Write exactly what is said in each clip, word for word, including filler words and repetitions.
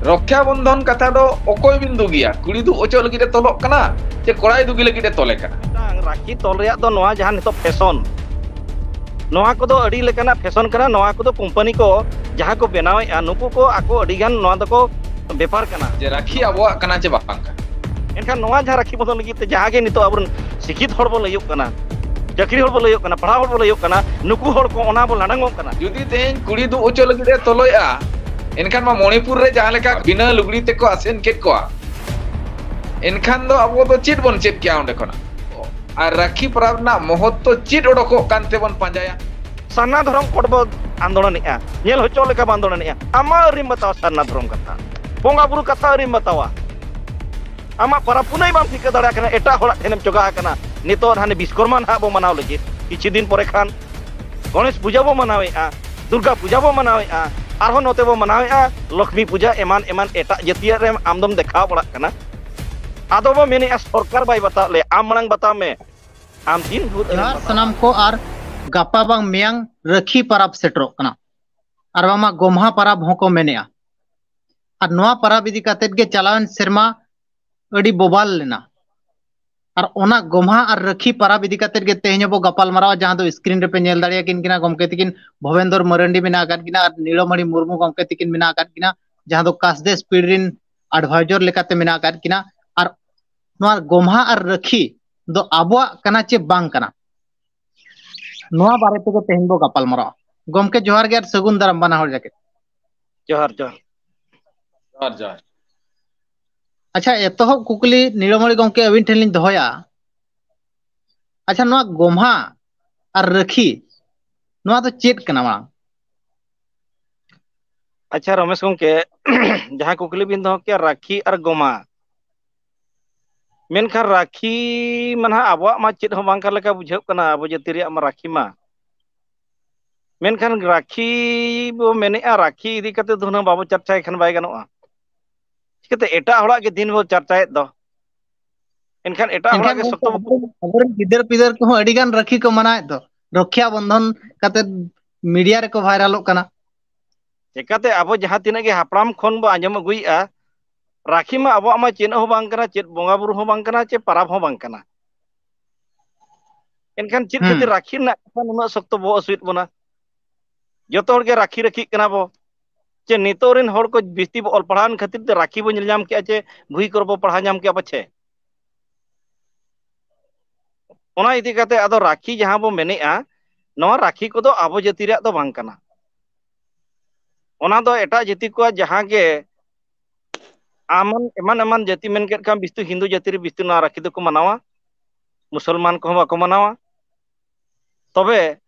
ᱨᱚᱠᱷᱭᱟ ᱵᱚᱱᱫᱷᱚᱱ ᱠᱟᱛᱷᱟ ᱫᱚ ᱚᱠᱚᱭ ᱵᱤᱱ ᱫᱩᱜᱤᱭᱟ? ᱠᱩᱲᱤ ᱫᱩ ᱚᱪᱚᱜ ᱞᱟᱹᱜᱤᱫ ᱮ ᱛᱚᱞᱚᱜ ᱠᱟᱱᱟ ᱪᱮ ᱠᱚᱲᱟᱭ ᱫᱩᱜᱤ ᱞᱟᱹᱜᱤᱫ ᱮ ᱛᱚᱞᱮ ᱠᱟᱱᱟ? ᱢᱤᱫᱴᱟᱝ ᱨᱟᱠᱷᱤ ᱛᱚᱞ ᱨᱮᱭᱟᱜ ᱫᱚ ᱱᱚᱣᱟ ᱡᱟᱦᱟᱸ ᱱᱤᱛᱚᱜ ᱯᱷᱮᱥᱚᱱ, ᱱᱚᱣᱟ ᱠᱚᱫᱚ ᱟᱹᱰᱤ ᱞᱮᱠᱟᱱᱟᱜ ᱯᱷᱮᱥᱚᱱ ᱠᱟᱱᱟ᱾ ᱱᱚᱣᱟ ᱠᱚᱫᱚ ᱠᱳᱢᱯᱟᱱᱤ ᱠᱚ ᱡᱟᱦᱟᱸ ᱠᱚ ᱵᱮᱱᱟᱣᱮᱫᱼᱟ, ᱱᱩᱠᱩ ᱠᱚ ᱟᱠᱚ ᱟᱹᱰᱤ ᱜᱟᱱ ᱱᱚᱣᱟ ᱫᱚᱠᱚ ᱵᱮᱯᱟᱨ ᱠᱟᱱᱟ᱾ ᱡᱮ ᱨᱟᱠᱷᱤ ᱟᱵᱚᱣᱟᱜ ᱠᱟᱱᱟ ᱪᱮ ᱵᱟᱝ ᱠᱟᱱᱟ? ᱮᱱᱠᱷᱟᱱ ᱱᱚᱣᱟ ᱡᱟᱦᱟᱸ ᱨᱟᱠᱷᱤ ᱵᱚᱱᱫᱷᱚᱱ ᱞᱟᱹᱜᱤᱫ ᱛᱮ ᱡᱟᱦᱟᱸ ᱜᱮ ᱱᱤᱛᱚᱜ ᱟᱵᱚᱨᱮᱱ ᱥᱤᱠᱠᱷᱤᱛ ᱦᱚᱲ ᱵᱚᱱ ᱞᱟᱹᱭᱚᱜ ᱠᱟᱱᱟ, ᱪᱟᱹᱠᱨᱤ ᱦᱚᱲ ᱵᱚᱱ ᱞᱟᱹᱭᱚᱜ ᱠᱟᱱᱟ, ᱯᱟᱲᱦᱟᱣ ᱦᱚᱲ ᱵᱚᱱ ᱞᱟᱹᱭᱚᱜ ᱠᱟᱱᱟ, ᱱᱩᱠᱩ ᱦᱚᱲ ᱠᱚ ᱚᱱᱟ ᱵᱚᱱ ᱞᱟᱰᱟᱝᱚᱜ ᱠᱟᱱᱟ᱾ ᱡᱩᱫᱤ ᱛᱮᱦᱮᱧ ᱠᱩᱲᱤ ᱫᱩ ᱚᱪᱚ ᱞᱟᱹᱜᱤᱫ ᱮ ᱛᱚᱞᱚᱭᱮᱫᱼᱟ, ᱮᱱᱠᱷᱟᱱ ᱢᱟ ᱢᱚᱬᱤᱯᱩᱨ ᱨᱮ ᱡᱟᱦᱟᱸ ᱞᱮᱠᱟ ᱵᱤᱱᱟᱹ ᱞᱩᱜᱽᱲᱤ ᱛᱮᱠᱚ ᱟᱥᱮᱱ ᱠᱮᱫ ᱠᱚᱣᱟ, ᱮᱱᱠᱷᱟᱱ ᱫᱚ ᱟᱵᱚ ᱫᱚ ᱪᱮᱫ ᱵᱚᱱ ᱪᱮᱫ ᱠᱮᱭᱟ ᱚᱸᱰᱮ ᱠᱷᱚᱱᱟᱜ? ᱟᱨ ᱨᱟᱠᱷᱤ ᱯᱚᱨᱚᱵᱽ ᱨᱮᱱᱟᱜ ᱢᱚᱦᱚᱛᱛᱚ ᱪᱮᱫ ᱚᱰᱚᱠᱚᱜ ᱠᱟᱱ ᱛᱮᱵᱚᱱ ᱯᱟᱸᱡᱟᱭᱟ? ᱥᱟᱨᱱᱟ ᱫᱷᱚᱨᱚᱢ ᱠᱳᱰ ᱵᱚ ᱟᱱᱫᱳᱞᱚᱱᱮᱜᱼᱟ, ᱧᱮᱞ ᱦᱚᱪᱚ ᱞᱮᱠᱟ ᱵᱚ ᱟᱱᱫᱳᱞᱚᱱᱮᱜᱼᱟ᱾ ᱟᱢᱟᱜ ᱟᱹᱣᱨᱤᱢ ᱵᱟᱛᱟᱣᱟ ᱥᱟᱨᱱᱟ ᱫᱷᱚᱨᱚᱢ ᱠᱟᱛᱷᱟ, ᱵᱚᱸᱜᱟ ᱵᱩᱨᱩ ᱠᱟᱛᱷᱟ ᱟᱹᱣᱨᱤᱢ ᱵᱟᱛᱟᱣᱟ᱾ ᱟᱢᱟᱜ ᱯᱚᱨᱚᱵᱽ ᱯᱩᱱᱟᱹᱭ ᱵᱟᱢ ᱴᱷᱤᱠᱟᱹ ᱫᱟᱲᱮᱭᱟᱜ ᱠᱟᱱᱟ, ᱮᱴᱟᱜ ᱦᱚᱲᱟᱜ ᱴᱷᱮᱱᱮᱢ ᱪᱚᱜᱟ ᱟᱠᱟᱱᱟ᱾ ᱱᱤᱛᱚᱜ ᱦᱟᱱᱮ ᱵᱤᱥᱠᱚᱨᱢᱟ ᱱᱟᱦᱟᱜ ᱵᱚ ᱢᱟᱱᱟᱣ ᱞᱟᱹᱜᱤᱫ, ᱠᱤᱪᱷᱩ ᱫᱤᱱ ᱯᱚᱨᱮ ᱠᱷᱟᱱ ᱜᱚᱬᱮᱥ ᱯᱩᱡᱟᱹ ᱵᱚ ᱢᱟᱱᱟᱣᱮᱫᱼᱟ, ᱫᱩᱨᱜᱟ ᱯᱩᱡᱟᱹ ᱵᱚ ᱢᱟᱱᱟᱣᱮᱫᱼᱟ, ᱟᱨᱦᱚᱸ ᱱᱚᱛᱮ ᱵᱚ ᱢᱟᱱᱟᱣᱮᱫᱼᱟ ᱞᱚᱠᱷᱢᱤ ᱯᱩᱡᱟᱹ, ᱮᱢᱟᱱ ᱮᱢᱟᱱ ᱮᱴᱟᱜ ᱡᱟᱹᱛᱤᱭᱟᱜ ᱨᱮ ᱟᱢ ᱫᱚᱢ ᱫᱮᱠᱷᱟᱣ ᱵᱟᱲᱟᱜ ᱠᱟᱱᱟ᱾ ᱟᱫᱚ ᱵᱚ ᱢᱮᱱᱮᱫᱼᱟ ᱥᱚᱨᱠᱟᱨ ᱵᱟᱭ ᱵᱟᱛᱟᱣ ᱞᱮ, ᱟᱢ ᱢᱟᱲᱟᱝ ᱵᱟᱛᱟᱣ ᱢᱮ, ᱟᱢ ᱛᱤᱱ ᱵᱷᱳᱨ ᱮᱢ ᱡᱚᱦᱟᱨ ᱵᱟᱛᱟᱣᱟ? ᱥᱟᱱᱟᱢ ᱠᱚ, ᱟᱨ ᱜᱟᱯᱟ ᱵᱟᱝ ᱢᱮᱭᱟᱝ ᱨᱟᱹᱠᱷᱤ ᱯᱟᱨᱟᱵᱽ ᱥᱮᱴᱮᱨᱚᱜ ᱠᱟᱱᱟ, ᱟᱨ ᱵᱟᱝᱢᱟ ᱜᱚᱢᱦᱟ ᱯᱟᱨᱟᱵᱽ ᱦᱚᱸᱠᱚ ᱢᱮᱱᱮᱜᱼᱟ᱾ ᱟᱨ ᱱᱚᱣᱟ ᱯᱟᱨᱟᱵᱽ ᱤᱫᱤ ᱠᱟᱛᱮᱫ ᱜᱮ ᱪᱟᱞᱟᱣᱮᱱ ᱥᱮᱨᱢᱟ ᱟᱹᱰᱤ ᱵᱳᱵᱟᱞ ᱞᱮᱱᱟ᱾ ᱟᱨ ᱚᱱᱟ ᱜᱚᱢᱦᱟ ᱟᱨ ᱨᱟᱹᱠᱷᱤ ᱯᱟᱨᱟᱵᱽ ᱤᱫᱤ ᱠᱟᱛᱮᱫ ᱜᱮ ᱛᱮᱦᱮᱧ ᱦᱚᱸᱵᱚ ᱜᱟᱯᱟᱞ ᱢᱟᱨᱟᱣᱟ, ᱡᱟᱦᱟᱸ ᱫᱚ screen ᱨᱮᱯᱮ ᱧᱮᱞ ᱫᱟᱲᱮᱭᱟᱠᱤᱱ ᱠᱟᱱᱟ ᱜᱚᱢᱠᱮ ᱛᱟᱹᱠᱤᱱ, ᱵᱷᱚᱵᱮᱱᱫᱚᱨ ᱢᱟᱨᱟᱱᱰᱤ ᱢᱮᱱᱟᱜ ᱟᱠᱟᱫ ᱠᱤᱱᱟ ᱟᱨ ᱱᱤᱞᱚᱢᱟᱬᱤ ᱢᱩᱨᱢᱩ ᱜᱚᱢᱠᱮ ᱛᱟᱹᱠᱤᱱ ᱢᱮᱱᱟᱜ ᱟᱠᱟᱫ ᱠᱤᱱᱟ, ᱡᱟᱦᱟᱸ ᱫᱚ ᱠᱟᱥᱫᱮᱥ ᱯᱤᱲ ᱨᱤᱱ advisor ᱞᱮᱠᱟᱛᱮ ᱢᱮᱱᱟᱜ ᱟᱠᱟᱫ ᱠᱤᱱᱟ᱾ ᱟᱨ ᱱᱚᱣᱟ ᱜᱚᱢᱦᱟ ᱟᱨ ᱨᱟᱹᱠᱷᱤ ᱫᱚ ᱟᱵᱚᱣᱟᱜ ᱠᱟᱱᱟ ᱪᱮ ᱵᱟᱝ ᱠᱟᱱᱟ, ᱱᱚᱣᱟ ᱵᱟᱨᱮ ᱛᱮᱜᱮ ᱛᱮᱦᱮᱧ ᱵᱚ ᱜᱟᱯᱟᱞ ᱢᱟᱨᱟᱣᱟ᱾ ᱜᱚᱢᱠᱮ ᱡᱚᱦᱟᱨ ᱜᱮ ᱟᱨ ᱥᱟᱹᱜᱩᱱ ᱫᱟᱨᱟᱢ ᱵᱟᱱᱟ ᱦᱚᱲ ᱡᱟᱠᱮ᱾ ᱡᱚᱦᱟᱨ, ᱡᱚᱦᱟᱨ᱾ ᱡᱚᱦᱟᱨ, ᱡᱚᱦᱟᱨ᱾ ᱟᱪᱪᱷᱟ, ᱮᱛᱚᱦᱚᱵ ᱠᱩᱠᱞᱤ ᱱᱤᱞᱚᱢᱟᱬᱤ ᱜᱚᱢᱠᱮ ᱟᱹᱵᱤᱱ ᱴᱷᱮᱱ ᱞᱤᱧ ᱫᱚᱦᱚᱭᱟ᱾ ᱟᱪᱪᱷᱟ, ᱱᱚᱣᱟ ᱜᱚᱢᱦᱟ ᱟᱨ ᱨᱟᱹᱠᱷᱤ, ᱱᱚᱣᱟ ᱫᱚ ᱪᱮᱫ ᱠᱟᱱᱟ ᱢᱟᱲᱟᱝ? ᱟᱪᱪᱷᱟ ᱨᱚᱢᱮᱥ ᱜᱚᱢᱠᱮ, ᱡᱟᱦᱟᱸ ᱠᱩᱠᱞᱤ ᱵᱤᱱ ᱫᱚᱦᱚ ᱠᱮᱭᱟ ᱨᱟᱹᱠᱷᱤ ᱟᱨ ᱜᱚᱢᱟ, ᱢᱮᱱᱠᱷᱟᱱ ᱨᱟᱹᱠᱷᱤ ᱢᱟ ᱱᱟᱦᱟᱜ ᱟᱵᱚᱣᱟᱜ ᱢᱟ ᱪᱮᱫ ᱦᱚᱸ ᱵᱟᱝ ᱠᱟᱱ ᱞᱮᱠᱟ ᱵᱩᱡᱷᱟᱹᱜ ᱠᱟᱱᱟ, ᱟᱵᱚ ᱡᱟᱹᱛᱤ ᱨᱮᱭᱟᱜ ᱢᱟ ᱨᱟᱹᱠᱷᱤ ᱢᱟ᱾ ᱢᱮᱱᱠᱷᱟᱱ ᱨᱟᱹᱠᱷᱤ ᱵᱚ ᱢᱮᱱᱮᱜᱼᱟ, ᱨᱟᱹᱠᱷᱤ ᱤᱫᱤ ᱠᱟᱛᱮ ᱫᱚ ᱦᱩᱱᱟᱹᱝ ᱵᱟᱵᱚ ᱪᱟᱨᱪᱟᱭ ᱠᱷᱟᱱ ᱵᱟᱭ ᱜᱟᱱᱚᱜᱼᱟ᱾ ᱪᱤᱠᱟᱹᱛᱮ ᱮᱴᱟᱜ ᱦᱚᱲᱟᱜ ᱜᱮ ᱫᱤᱱ ᱵᱚ ᱪᱟᱨᱪᱟᱭᱮᱫ ᱫᱚ, ᱮᱱᱠᱷᱟᱱ ᱮᱴᱟᱜ ᱦᱚᱲᱟᱜ ᱮᱱᱠᱷᱟᱱ ᱜᱮ ᱜᱚᱢᱠᱮ, ᱥᱚᱠᱛᱚ ᱵᱚ ᱟᱵᱚᱨᱮᱱ, ᱟᱵᱚᱨᱮᱱ ᱜᱤᱫᱟᱹᱨ ᱯᱤᱫᱟᱹᱨ ᱠᱚᱦᱚᱸ ᱟᱹᱰᱤ ᱜᱟᱱ ᱨᱟᱹᱠᱷᱤ ᱠᱚ ᱢᱟᱱᱟᱣᱮᱫ ᱫᱚ, ᱨᱚᱠᱷᱭᱟ ᱵᱚᱱᱫᱷᱚᱱ ᱠᱟᱛᱮ ᱢᱤᱰᱤᱭᱟ ᱨᱮᱠᱚ ᱵᱷᱟᱭᱨᱟᱞᱚᱜ ᱠᱟᱱᱟ᱾ ᱪᱮᱠᱟᱛᱮ ᱟᱵᱚ ᱡᱟᱦᱟᱸ ᱛᱤᱱᱟᱹᱜ ᱜᱮ ᱦᱟᱯᱲᱟᱢ ᱠᱷᱚᱱ ᱵᱚ ᱟᱸᱡᱚᱢ ᱟᱹᱜᱩᱭᱮᱫᱼᱟ, ᱨᱟᱠᱷᱤ ᱢᱟ ᱟᱵᱚᱣᱟᱜ ᱢᱟ ᱪᱮᱫ ᱦᱚᱸ ᱵᱟᱝ ᱠᱟᱱᱟ, ᱪᱮᱫ ᱵᱚᱸᱜᱟ ᱵᱩᱨᱩ ᱦᱚᱸ ᱵᱟᱝ ᱠᱟᱱᱟ, ᱪᱮ ᱯᱟᱨᱟᱵᱽ ᱦᱚᱸ ᱵᱟᱝ ᱠᱟᱱᱟ᱾ ᱮᱱᱠᱷᱟᱱ ᱪᱮᱫ ᱦᱩᱸ᱾ ᱠᱷᱟᱹᱛᱤᱨ ᱨᱟᱠᱷᱤ ᱨᱮᱱᱟᱜ ᱠᱟᱛᱷᱟ ᱱᱩᱱᱟᱹᱜ ᱥᱚᱠᱛᱚ ᱵᱚᱦᱚᱜ ᱦᱟᱹᱥᱩᱭᱮᱫ ᱵᱚᱱᱟ? ᱡᱚᱛᱚ ᱦᱚᱲ ᱜᱮ ᱨᱟᱠᱷᱤ ᱨᱟᱹᱠᱷᱤᱜ ᱠᱟᱱᱟ ᱵᱚ᱾ ᱪᱮ ᱱᱤᱛᱚᱜ ᱨᱮᱱ ᱦᱚᱲ ᱠᱚ ᱵᱤᱥᱛᱤ ᱵᱚ ᱚᱞ ᱯᱟᱲᱦᱟᱣᱮᱱ ᱠᱷᱟᱹᱛᱤᱨ ᱛᱮ ᱨᱟᱠᱷᱤ ᱵᱚ ᱧᱮᱞ ᱧᱟᱢ ᱠᱮᱜᱼᱟ, ᱪᱮ ᱵᱷᱩᱭ ᱠᱚᱨᱮ ᱵᱚ ᱯᱟᱲᱦᱟᱣ ᱧᱟᱢ ᱠᱮᱜᱼᱟ ᱯᱟᱪᱷᱮ? ᱚᱱᱟ ᱤᱫᱤ ᱠᱟᱛᱮ ᱟᱫᱚ ᱨᱟᱠᱷᱤ ᱡᱟᱦᱟᱸ ᱵᱚ ᱢᱮᱱᱮᱜᱼᱟ, ᱱᱚᱣᱟ ᱨᱟᱠᱷᱤ ᱠᱚᱫᱚ ᱟᱵᱚ ᱡᱟᱹᱛᱤ ᱨᱮᱭᱟᱜ ᱫᱚ ᱵᱟᱝ ᱠᱟᱱᱟ᱾ ᱚᱱᱟ ᱫᱚ ᱮᱴᱟᱜ ᱡᱟᱹᱛᱤ ᱠᱚᱣᱟᱜ ᱡᱟᱦᱟᱸ ᱜᱮ ᱟᱢ ᱮᱢᱟᱱ ᱮᱢᱟᱱ ᱡᱟᱹᱛᱤ ᱢᱮᱱ ᱠᱮᱫ ᱠᱷᱟᱱ, ᱵᱤᱥᱛᱩ ᱦᱤᱱᱫᱩ ᱡᱟᱹᱛᱤ ᱨᱮ ᱵᱤᱥᱛᱩ ᱱᱚᱣᱟ ᱨᱟᱠᱷᱤ ᱫᱚᱠᱚ ᱢᱟᱱᱟᱣᱟ, ᱢᱩᱥᱚᱞᱢᱟᱱ ᱠᱚᱦᱚᱸ ᱵᱟᱠᱚ ᱢᱟᱱᱟᱣᱟ᱾ ᱛᱚᱵᱮ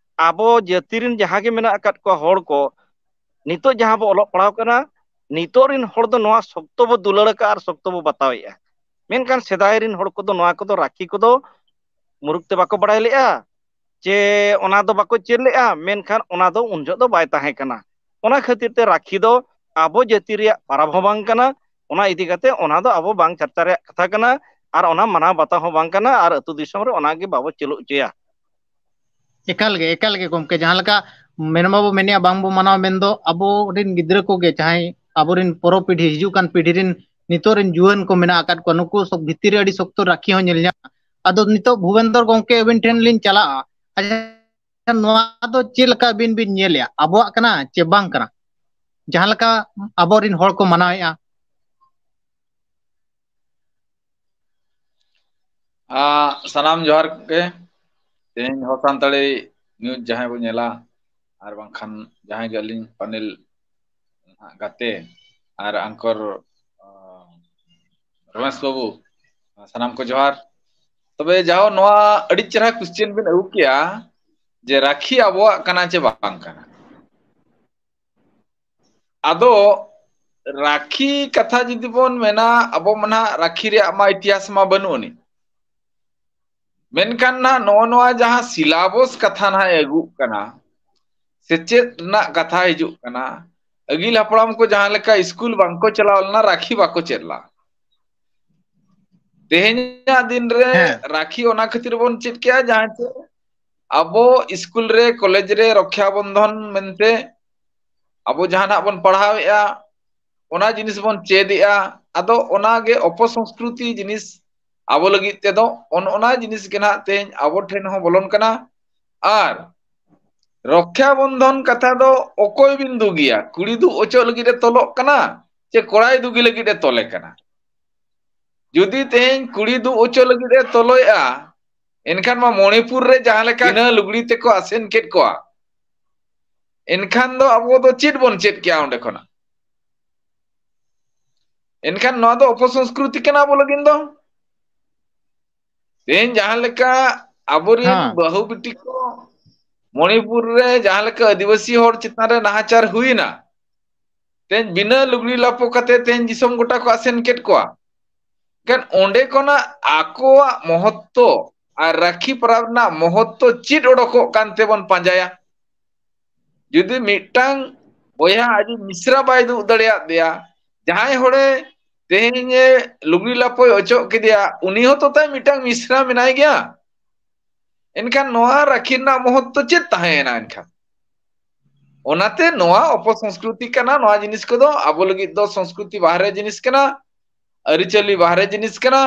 ᱟᱵᱚ ᱡᱟᱹᱛᱤ ᱨᱮᱱ ᱡᱟᱦᱟᱸ ᱜᱮ ᱢᱮᱱᱟᱜ ᱟᱠᱟᱫ ᱠᱚᱣᱟ ᱦᱚᱲ ᱠᱚ, ᱱᱤᱛᱚᱜ ᱡᱟᱦᱟᱸ ᱵᱚ ᱚᱞᱚᱜ ᱯᱟᱲᱦᱟᱣ ᱠᱟᱱᱟ, ᱱᱤᱛᱚᱜ ᱨᱮᱱ ᱦᱚᱲ ᱫᱚ ᱱᱚᱣᱟ ᱥᱚᱠᱛᱚ ᱵᱚ ᱫᱩᱞᱟᱹᱲ ᱟᱠᱟᱫᱼᱟ ᱟᱨ ᱥᱚᱠᱛᱚ ᱵᱚ ᱵᱟᱛᱟᱣᱮᱫᱼᱟ᱾ ᱢᱮᱱᱠᱷᱟᱱ ᱥᱮᱫᱟᱭ ᱨᱮᱱ ᱦᱚᱲ ᱠᱚᱫᱚ ᱱᱚᱣᱟ ᱠᱚᱫᱚ ᱨᱟᱠᱷᱤ ᱠᱚᱫᱚ ᱢᱩᱨᱩᱠ ᱛᱮ ᱵᱟᱠᱚ ᱵᱟᱲᱟᱭ ᱞᱮᱜᱼᱟ, ᱪᱮ ᱚᱱᱟ ᱫᱚ ᱵᱟᱠᱚ ᱪᱮᱫ ᱞᱮᱜᱼᱟ, ᱢᱮᱱᱠᱷᱟᱱ ᱚᱱᱟ ᱫᱚ ᱩᱱ ᱡᱚᱦᱚᱜ ᱫᱚ ᱵᱟᱭ ᱛᱟᱦᱮᱸ ᱠᱟᱱᱟ᱾ ᱚᱱᱟ ᱠᱷᱟᱹᱛᱤᱨ ᱛᱮ ᱨᱟᱠᱷᱤ ᱫᱚ ᱟᱵᱚ ᱡᱟᱹᱛᱤ ᱨᱮᱭᱟᱜ ᱯᱟᱨᱟᱵᱽ ᱦᱚᱸ ᱵᱟᱝ ᱠᱟᱱᱟ᱾ ᱚᱱᱟ ᱤᱫᱤ ᱠᱟᱛᱮ ᱚᱱᱟ ᱫᱚ ᱟᱵᱚ ᱵᱟᱝ ᱪᱟᱨᱪᱟ ᱨᱮᱭᱟᱜ ᱠᱟᱛᱷᱟ ᱠᱟᱱᱟ, ᱟᱨ ᱚᱱᱟ ᱢᱟᱱᱟᱣ ᱵᱟᱛᱟᱣ ᱦᱚᱸ ᱵᱟᱝ ᱠᱟᱱᱟ, ᱟᱨ ᱟᱹᱛᱩ ᱫᱤᱥᱚᱢ ᱨᱮ ᱚᱱᱟ ᱜᱮ ᱵᱟᱵᱚ ᱪᱟᱹᱞᱩ ᱦᱚᱪᱚᱭᱟ᱾ ᱮᱠᱟᱞ ᱜᱮ, ᱮᱠᱟᱞ ᱜᱮ ᱜᱚᱢᱠᱮ, ᱡᱟᱦᱟᱸ ᱞᱮᱠᱟ ᱢᱮᱱ ᱢᱟᱵᱚ ᱢᱮᱱᱮᱜᱼᱟ ᱵᱟᱝ ᱵᱚ ᱢᱟᱱᱟᱣᱟ, ᱢᱮᱱᱫᱚ ᱟᱵᱚ ᱨᱮᱱ ᱜᱤᱫᱽᱨᱟᱹ ᱠᱚᱜᱮ, ᱡᱟᱦᱟᱸᱭ ᱟᱵᱚ ᱨᱮᱱ ᱯᱚᱨᱚᱵᱽ ᱯᱤᱲᱦᱤ, ᱦᱤᱡᱩᱜ ᱠᱟᱱ ᱯᱤᱲᱦᱤ ᱨᱮᱱ ᱱᱤᱛᱚᱜ ᱨᱮᱱ ᱡᱩᱣᱟᱹᱱ ᱠᱚ ᱢᱮᱱᱟᱜ ᱟᱠᱟᱫ ᱠᱚᱣᱟ, ᱱᱩᱠᱩ ᱥᱚᱵ ᱵᱷᱤᱛᱤᱨ ᱨᱮ ᱟᱹᱰᱤ ᱥᱚᱠᱛᱚ ᱨᱟᱹᱠᱷᱤ ᱦᱚᱸ ᱧᱮᱞ ᱧᱟᱢᱚᱜᱼᱟ᱾ ᱟᱫᱚ ᱱᱤᱛᱚᱜ ᱵᱷᱩᱵᱮᱱᱫᱚᱨ ᱜᱚᱢᱠᱮ ᱟᱹᱵᱤᱱ ᱴᱷᱮᱱ ᱞᱤᱧ ᱪᱟᱞᱟᱜᱼᱟ᱾ ᱟᱪᱪᱷᱟ, ᱱᱚᱣᱟ ᱫᱚ ᱪᱮᱫ ᱞᱮᱠᱟ ᱟᱹᱵᱤᱱ ᱵᱤᱱ ᱧᱮᱞᱮᱜᱼᱟ? ᱟᱵᱚᱣᱟᱜ ᱠᱟᱱᱟ ᱪᱮ ᱵᱟᱝ ᱠᱟᱱᱟ? ᱡᱟᱦᱟᱸ ᱞᱮᱠᱟ ᱟᱵᱚ ᱨᱮᱱ ᱦᱚᱲ ᱠᱚ ᱢᱟᱱᱟᱣᱮᱜᱼᱟ᱾ ᱟ, ᱥᱟᱱᱟᱢ ᱡᱚᱦᱟᱨ ᱜᱮ᱾ ᱛᱮᱦᱮᱧ ᱦᱚᱲ ᱥᱟᱱᱛᱟᱲᱤ ᱱᱤᱭᱩᱡᱽ ᱡᱟᱦᱟᱸᱭ ᱵᱚ ᱧᱮᱞᱟ, ᱟᱨ ᱵᱟᱝᱠᱷᱟᱱ ᱡᱟᱦᱟᱸᱭ ᱜᱮ ᱟᱹᱞᱤᱧ ᱯᱟᱱᱮᱞ ᱜᱟᱛᱮ ᱟᱨ ᱟᱝᱠᱚᱨ, ᱟ, ᱨᱚᱢᱮᱥ ᱵᱟᱹᱵᱩ, ᱥᱟᱱᱟᱢ ᱠᱚ ᱡᱚᱦᱟᱨ᱾ ᱛᱚᱵᱮ ᱡᱟᱦᱳ, ᱱᱚᱣᱟ ᱟᱹᱰᱤ ᱪᱮᱦᱨᱟ ᱠᱚᱥᱪᱮᱱ ᱵᱤᱱ ᱟᱹᱜᱩ ᱠᱮᱜᱼᱟ ᱡᱮ ᱨᱟᱠᱷᱤ ᱟᱵᱚᱣᱟᱜ ᱠᱟᱱᱟ ᱪᱮ ᱵᱟᱝ ᱠᱟᱱᱟ᱾ ᱟᱫᱚ ᱨᱟᱠᱷᱤ ᱠᱟᱛᱷᱟ ᱡᱩᱫᱤ ᱵᱚᱱ ᱢᱮᱱᱟ, ᱟᱵᱚ ᱢᱟ ᱱᱟᱦᱟᱜ ᱨᱟᱠᱷᱤ ᱨᱮᱭᱟᱜ ᱢᱟ ᱤᱛᱤᱦᱟᱥ ᱢᱟ ᱵᱟᱹᱱᱩᱜ ᱟᱹᱱᱤᱡ᱾ ᱢᱮᱱᱠᱷᱟᱱ ᱱᱟᱦᱟᱜ ᱱᱚᱜᱼᱚ ᱱᱚᱣᱟ ᱡᱟᱦᱟᱸ ᱥᱤᱞᱟᱵᱚᱥ ᱠᱟᱛᱷᱟ ᱱᱟᱦᱟᱜ ᱟᱹᱜᱩᱜ ᱠᱟᱱᱟ, ᱥᱮᱪᱮᱫ ᱨᱮᱱᱟᱜ ᱠᱟᱛᱷᱟ ᱦᱤᱡᱩᱜ ᱠᱟᱱᱟ, ᱟᱹᱜᱤᱞ ᱦᱟᱯᱲᱟᱢ ᱠᱚ ᱡᱟᱦᱟᱸ ᱞᱮᱠᱟ ᱥᱠᱩᱞ ᱵᱟᱝᱠᱚ ᱪᱟᱞᱟᱣ ᱞᱮᱱᱟ, ᱨᱟᱠᱷᱤ ᱵᱟᱠᱚ ᱪᱮᱫ ᱞᱮᱫᱟ᱾ ᱛᱮᱦᱮᱧᱟᱜ ᱫᱤᱱ ᱨᱮ ᱦᱮᱸ᱾ ᱨᱟᱠᱷᱤ ᱚᱱᱟ ᱠᱷᱟᱹᱛᱤᱨ ᱵᱚᱱ ᱪᱮᱫ ᱠᱮᱜᱼᱟ, ᱡᱟᱦᱟᱸ ᱪᱮ ᱟᱵᱚ ᱥᱠᱩᱞ ᱨᱮ, ᱠᱚᱞᱮᱡᱽ ᱨᱮ ᱨᱚᱠᱷᱟ ᱵᱚᱱᱫᱷᱚᱱ ᱢᱮᱱᱛᱮ ᱟᱵᱚ ᱡᱟᱦᱟᱱᱟᱜ ᱵᱚᱱ ᱯᱟᱲᱦᱟᱣᱮᱫᱼᱟ, ᱚᱱᱟ ᱡᱤᱱᱤᱥ ᱵᱚᱱ ᱪᱮᱫᱮᱜᱼᱟ᱾ ᱟᱫᱚ ᱚᱱᱟᱜᱮ ᱚᱯᱚᱥᱚᱝᱥᱠᱨᱩᱛᱤ ᱡᱤᱱᱤᱥ ᱟᱵᱚ ᱞᱟᱹᱜᱤᱫ ᱛᱮᱫᱚ ᱚᱱ-, ᱚᱱᱟ ᱡᱤᱱᱤᱥ ᱜᱮ ᱱᱟᱦᱟᱜ ᱛᱮᱦᱮᱧ ᱟᱵᱚ ᱴᱷᱮᱱ ᱦᱚᱸ ᱵᱚᱞᱚᱱ ᱠᱟᱱᱟ᱾ ᱟᱨ ᱨᱚᱠᱷᱟ ᱵᱚᱱᱫᱷᱚᱱ ᱠᱟᱛᱷᱟ ᱫᱚ ᱚᱠᱚᱭ ᱵᱤᱱ ᱫᱩᱜᱤᱭᱟ? ᱠᱩᱲᱤ ᱫᱩ ᱚᱪᱚᱜ ᱞᱟᱹᱜᱤᱫ ᱮ ᱛᱚᱞᱚᱜ ᱠᱟᱱᱟ ᱪᱮ ᱠᱚᱲᱟᱭ ᱫᱩᱜᱤ ᱞᱟᱹᱜᱤᱫ ᱮ ᱛᱚᱞᱮ ᱠᱟᱱᱟ? ᱡᱩᱫᱤ ᱛᱮᱦᱮᱧ ᱠᱩᱲᱤ ᱫᱩ ᱚᱪᱚᱜ ᱞᱟᱹᱜᱤᱫ ᱮ ᱛᱚᱞᱚᱭᱮᱜᱼᱟ, ᱮᱱᱠᱷᱟᱱ ᱢᱟ ᱢᱚᱬᱤᱯᱩᱨ ᱨᱮ ᱡᱟᱦᱟᱸ ᱞᱮᱠᱟ ᱵᱤᱱᱟᱹ ᱞᱩᱜᱽᱲᱤ ᱛᱮᱠᱚ ᱟᱥᱮᱱ ᱠᱮᱫ ᱠᱚᱣᱟ, ᱮᱱᱠᱷᱟᱱ ᱫᱚ ᱟᱵᱚ ᱫᱚ ᱪᱮᱫ ᱵᱚᱱ ᱪᱮᱫ ᱠᱮᱜᱼᱟ ᱚᱸᱰᱮ ᱠᱷᱚᱱᱟᱜ? ᱮᱱᱠᱷᱟᱱ ᱱᱚᱣᱟ ᱫᱚ ᱚᱯᱚᱥᱚᱝᱥᱠᱨᱩᱛᱤ ᱠᱟᱱᱟ ᱟᱵᱚ ᱞᱟᱹᱜᱤᱫ ᱫᱚ᱾ ᱛᱮᱦᱮᱧ ᱡᱟᱦᱟᱸ ᱞᱮᱠᱟ ᱟᱵᱚᱨᱮᱱ ᱦᱮᱸ᱾ ᱵᱟᱹᱦᱩ ᱵᱤᱴᱤ ᱠᱚ ᱢᱚᱬᱤᱯᱩᱨ ᱨᱮ ᱡᱟᱦᱟᱸ ᱞᱮᱠᱟ ᱟᱹᱫᱤᱵᱟᱹᱥᱤ ᱦᱚᱲ ᱪᱮᱛᱟᱱ ᱨᱮ ᱱᱟᱦᱟᱪᱟᱨ ᱦᱩᱭᱱᱟ, ᱛᱮᱦᱮᱧ ᱵᱤᱱᱟᱹ ᱞᱩᱜᱽᱲᱤ ᱞᱟᱯᱚ ᱠᱟᱛᱮ ᱛᱮᱦᱮᱧ ᱫᱤᱥᱚᱢ ᱜᱚᱴᱟ ᱠᱚ ᱟᱥᱮᱱ ᱠᱮᱫ ᱠᱚᱣᱟ᱾ ᱮᱱᱠᱷᱟᱱ ᱚᱸᱰᱮ ᱠᱷᱚᱱᱟᱜ ᱟᱠᱚᱣᱟᱜ ᱢᱚᱦᱚᱛᱛᱚ ᱟᱨ ᱨᱟᱠᱷᱤ ᱯᱚᱨᱚᱵᱽ ᱨᱮᱱᱟᱜ ᱢᱚᱦᱚᱛᱛᱚ ᱪᱮᱫ ᱚᱰᱚᱠᱚᱜ ᱠᱟᱱ ᱛᱮᱵᱚᱱ ᱯᱟᱸᱡᱟᱭᱟ? ᱡᱩᱫᱤ ᱢᱤᱫᱴᱟᱝ ᱵᱚᱭᱦᱟ ᱟᱡ ᱢᱤᱥᱨᱟ ᱵᱟᱭ ᱫᱩᱜ ᱫᱟᱲᱮᱭᱟᱫ ᱫᱮᱭᱟ, ᱡᱟᱦᱟᱸᱭ ᱦᱚᱲᱮ ᱛᱮᱦᱮᱧ ᱮ ᱞᱩᱜᱽᱲᱤ ᱞᱟᱯᱚᱭ ᱚᱪᱚᱜ ᱠᱮᱫᱮᱭᱟ, ᱩᱱᱤ ᱦᱚᱸᱛᱚ ᱛᱟᱭ ᱢᱤᱫᱴᱟᱝ ᱢᱤᱥᱨᱟ ᱢᱮᱱᱟᱭ ᱜᱮᱭᱟ᱾ ᱮᱱᱠᱷᱟᱱ ᱱᱚᱣᱟ ᱨᱟᱹᱠᱷᱤ ᱨᱮᱱᱟᱜ ᱢᱚᱦᱚᱛ ᱫᱚ ᱪᱮᱫ ᱛᱟᱦᱮᱸᱭᱮᱱᱟ ᱮᱱᱠᱷᱟᱱ? ᱚᱱᱟᱛᱮ ᱱᱚᱣᱟ ᱚᱯᱚᱥᱚᱝᱥᱠᱨᱩᱛᱤ ᱠᱟᱱᱟ, ᱱᱚᱣᱟ ᱡᱤᱱᱤᱥ ᱠᱚᱫᱚ ᱟᱵᱚ ᱞᱟᱹᱜᱤᱫ ᱫᱚ ᱥᱚᱝᱥᱠᱨᱩᱛᱤ ᱵᱟᱦᱨᱮ ᱡᱤᱱᱤᱥ ᱠᱟᱱᱟ, ᱟᱹᱨᱤᱪᱟᱹᱞᱤ ᱵᱟᱦᱨᱮ ᱡᱤᱱᱤᱥ ᱠᱟᱱᱟ᱾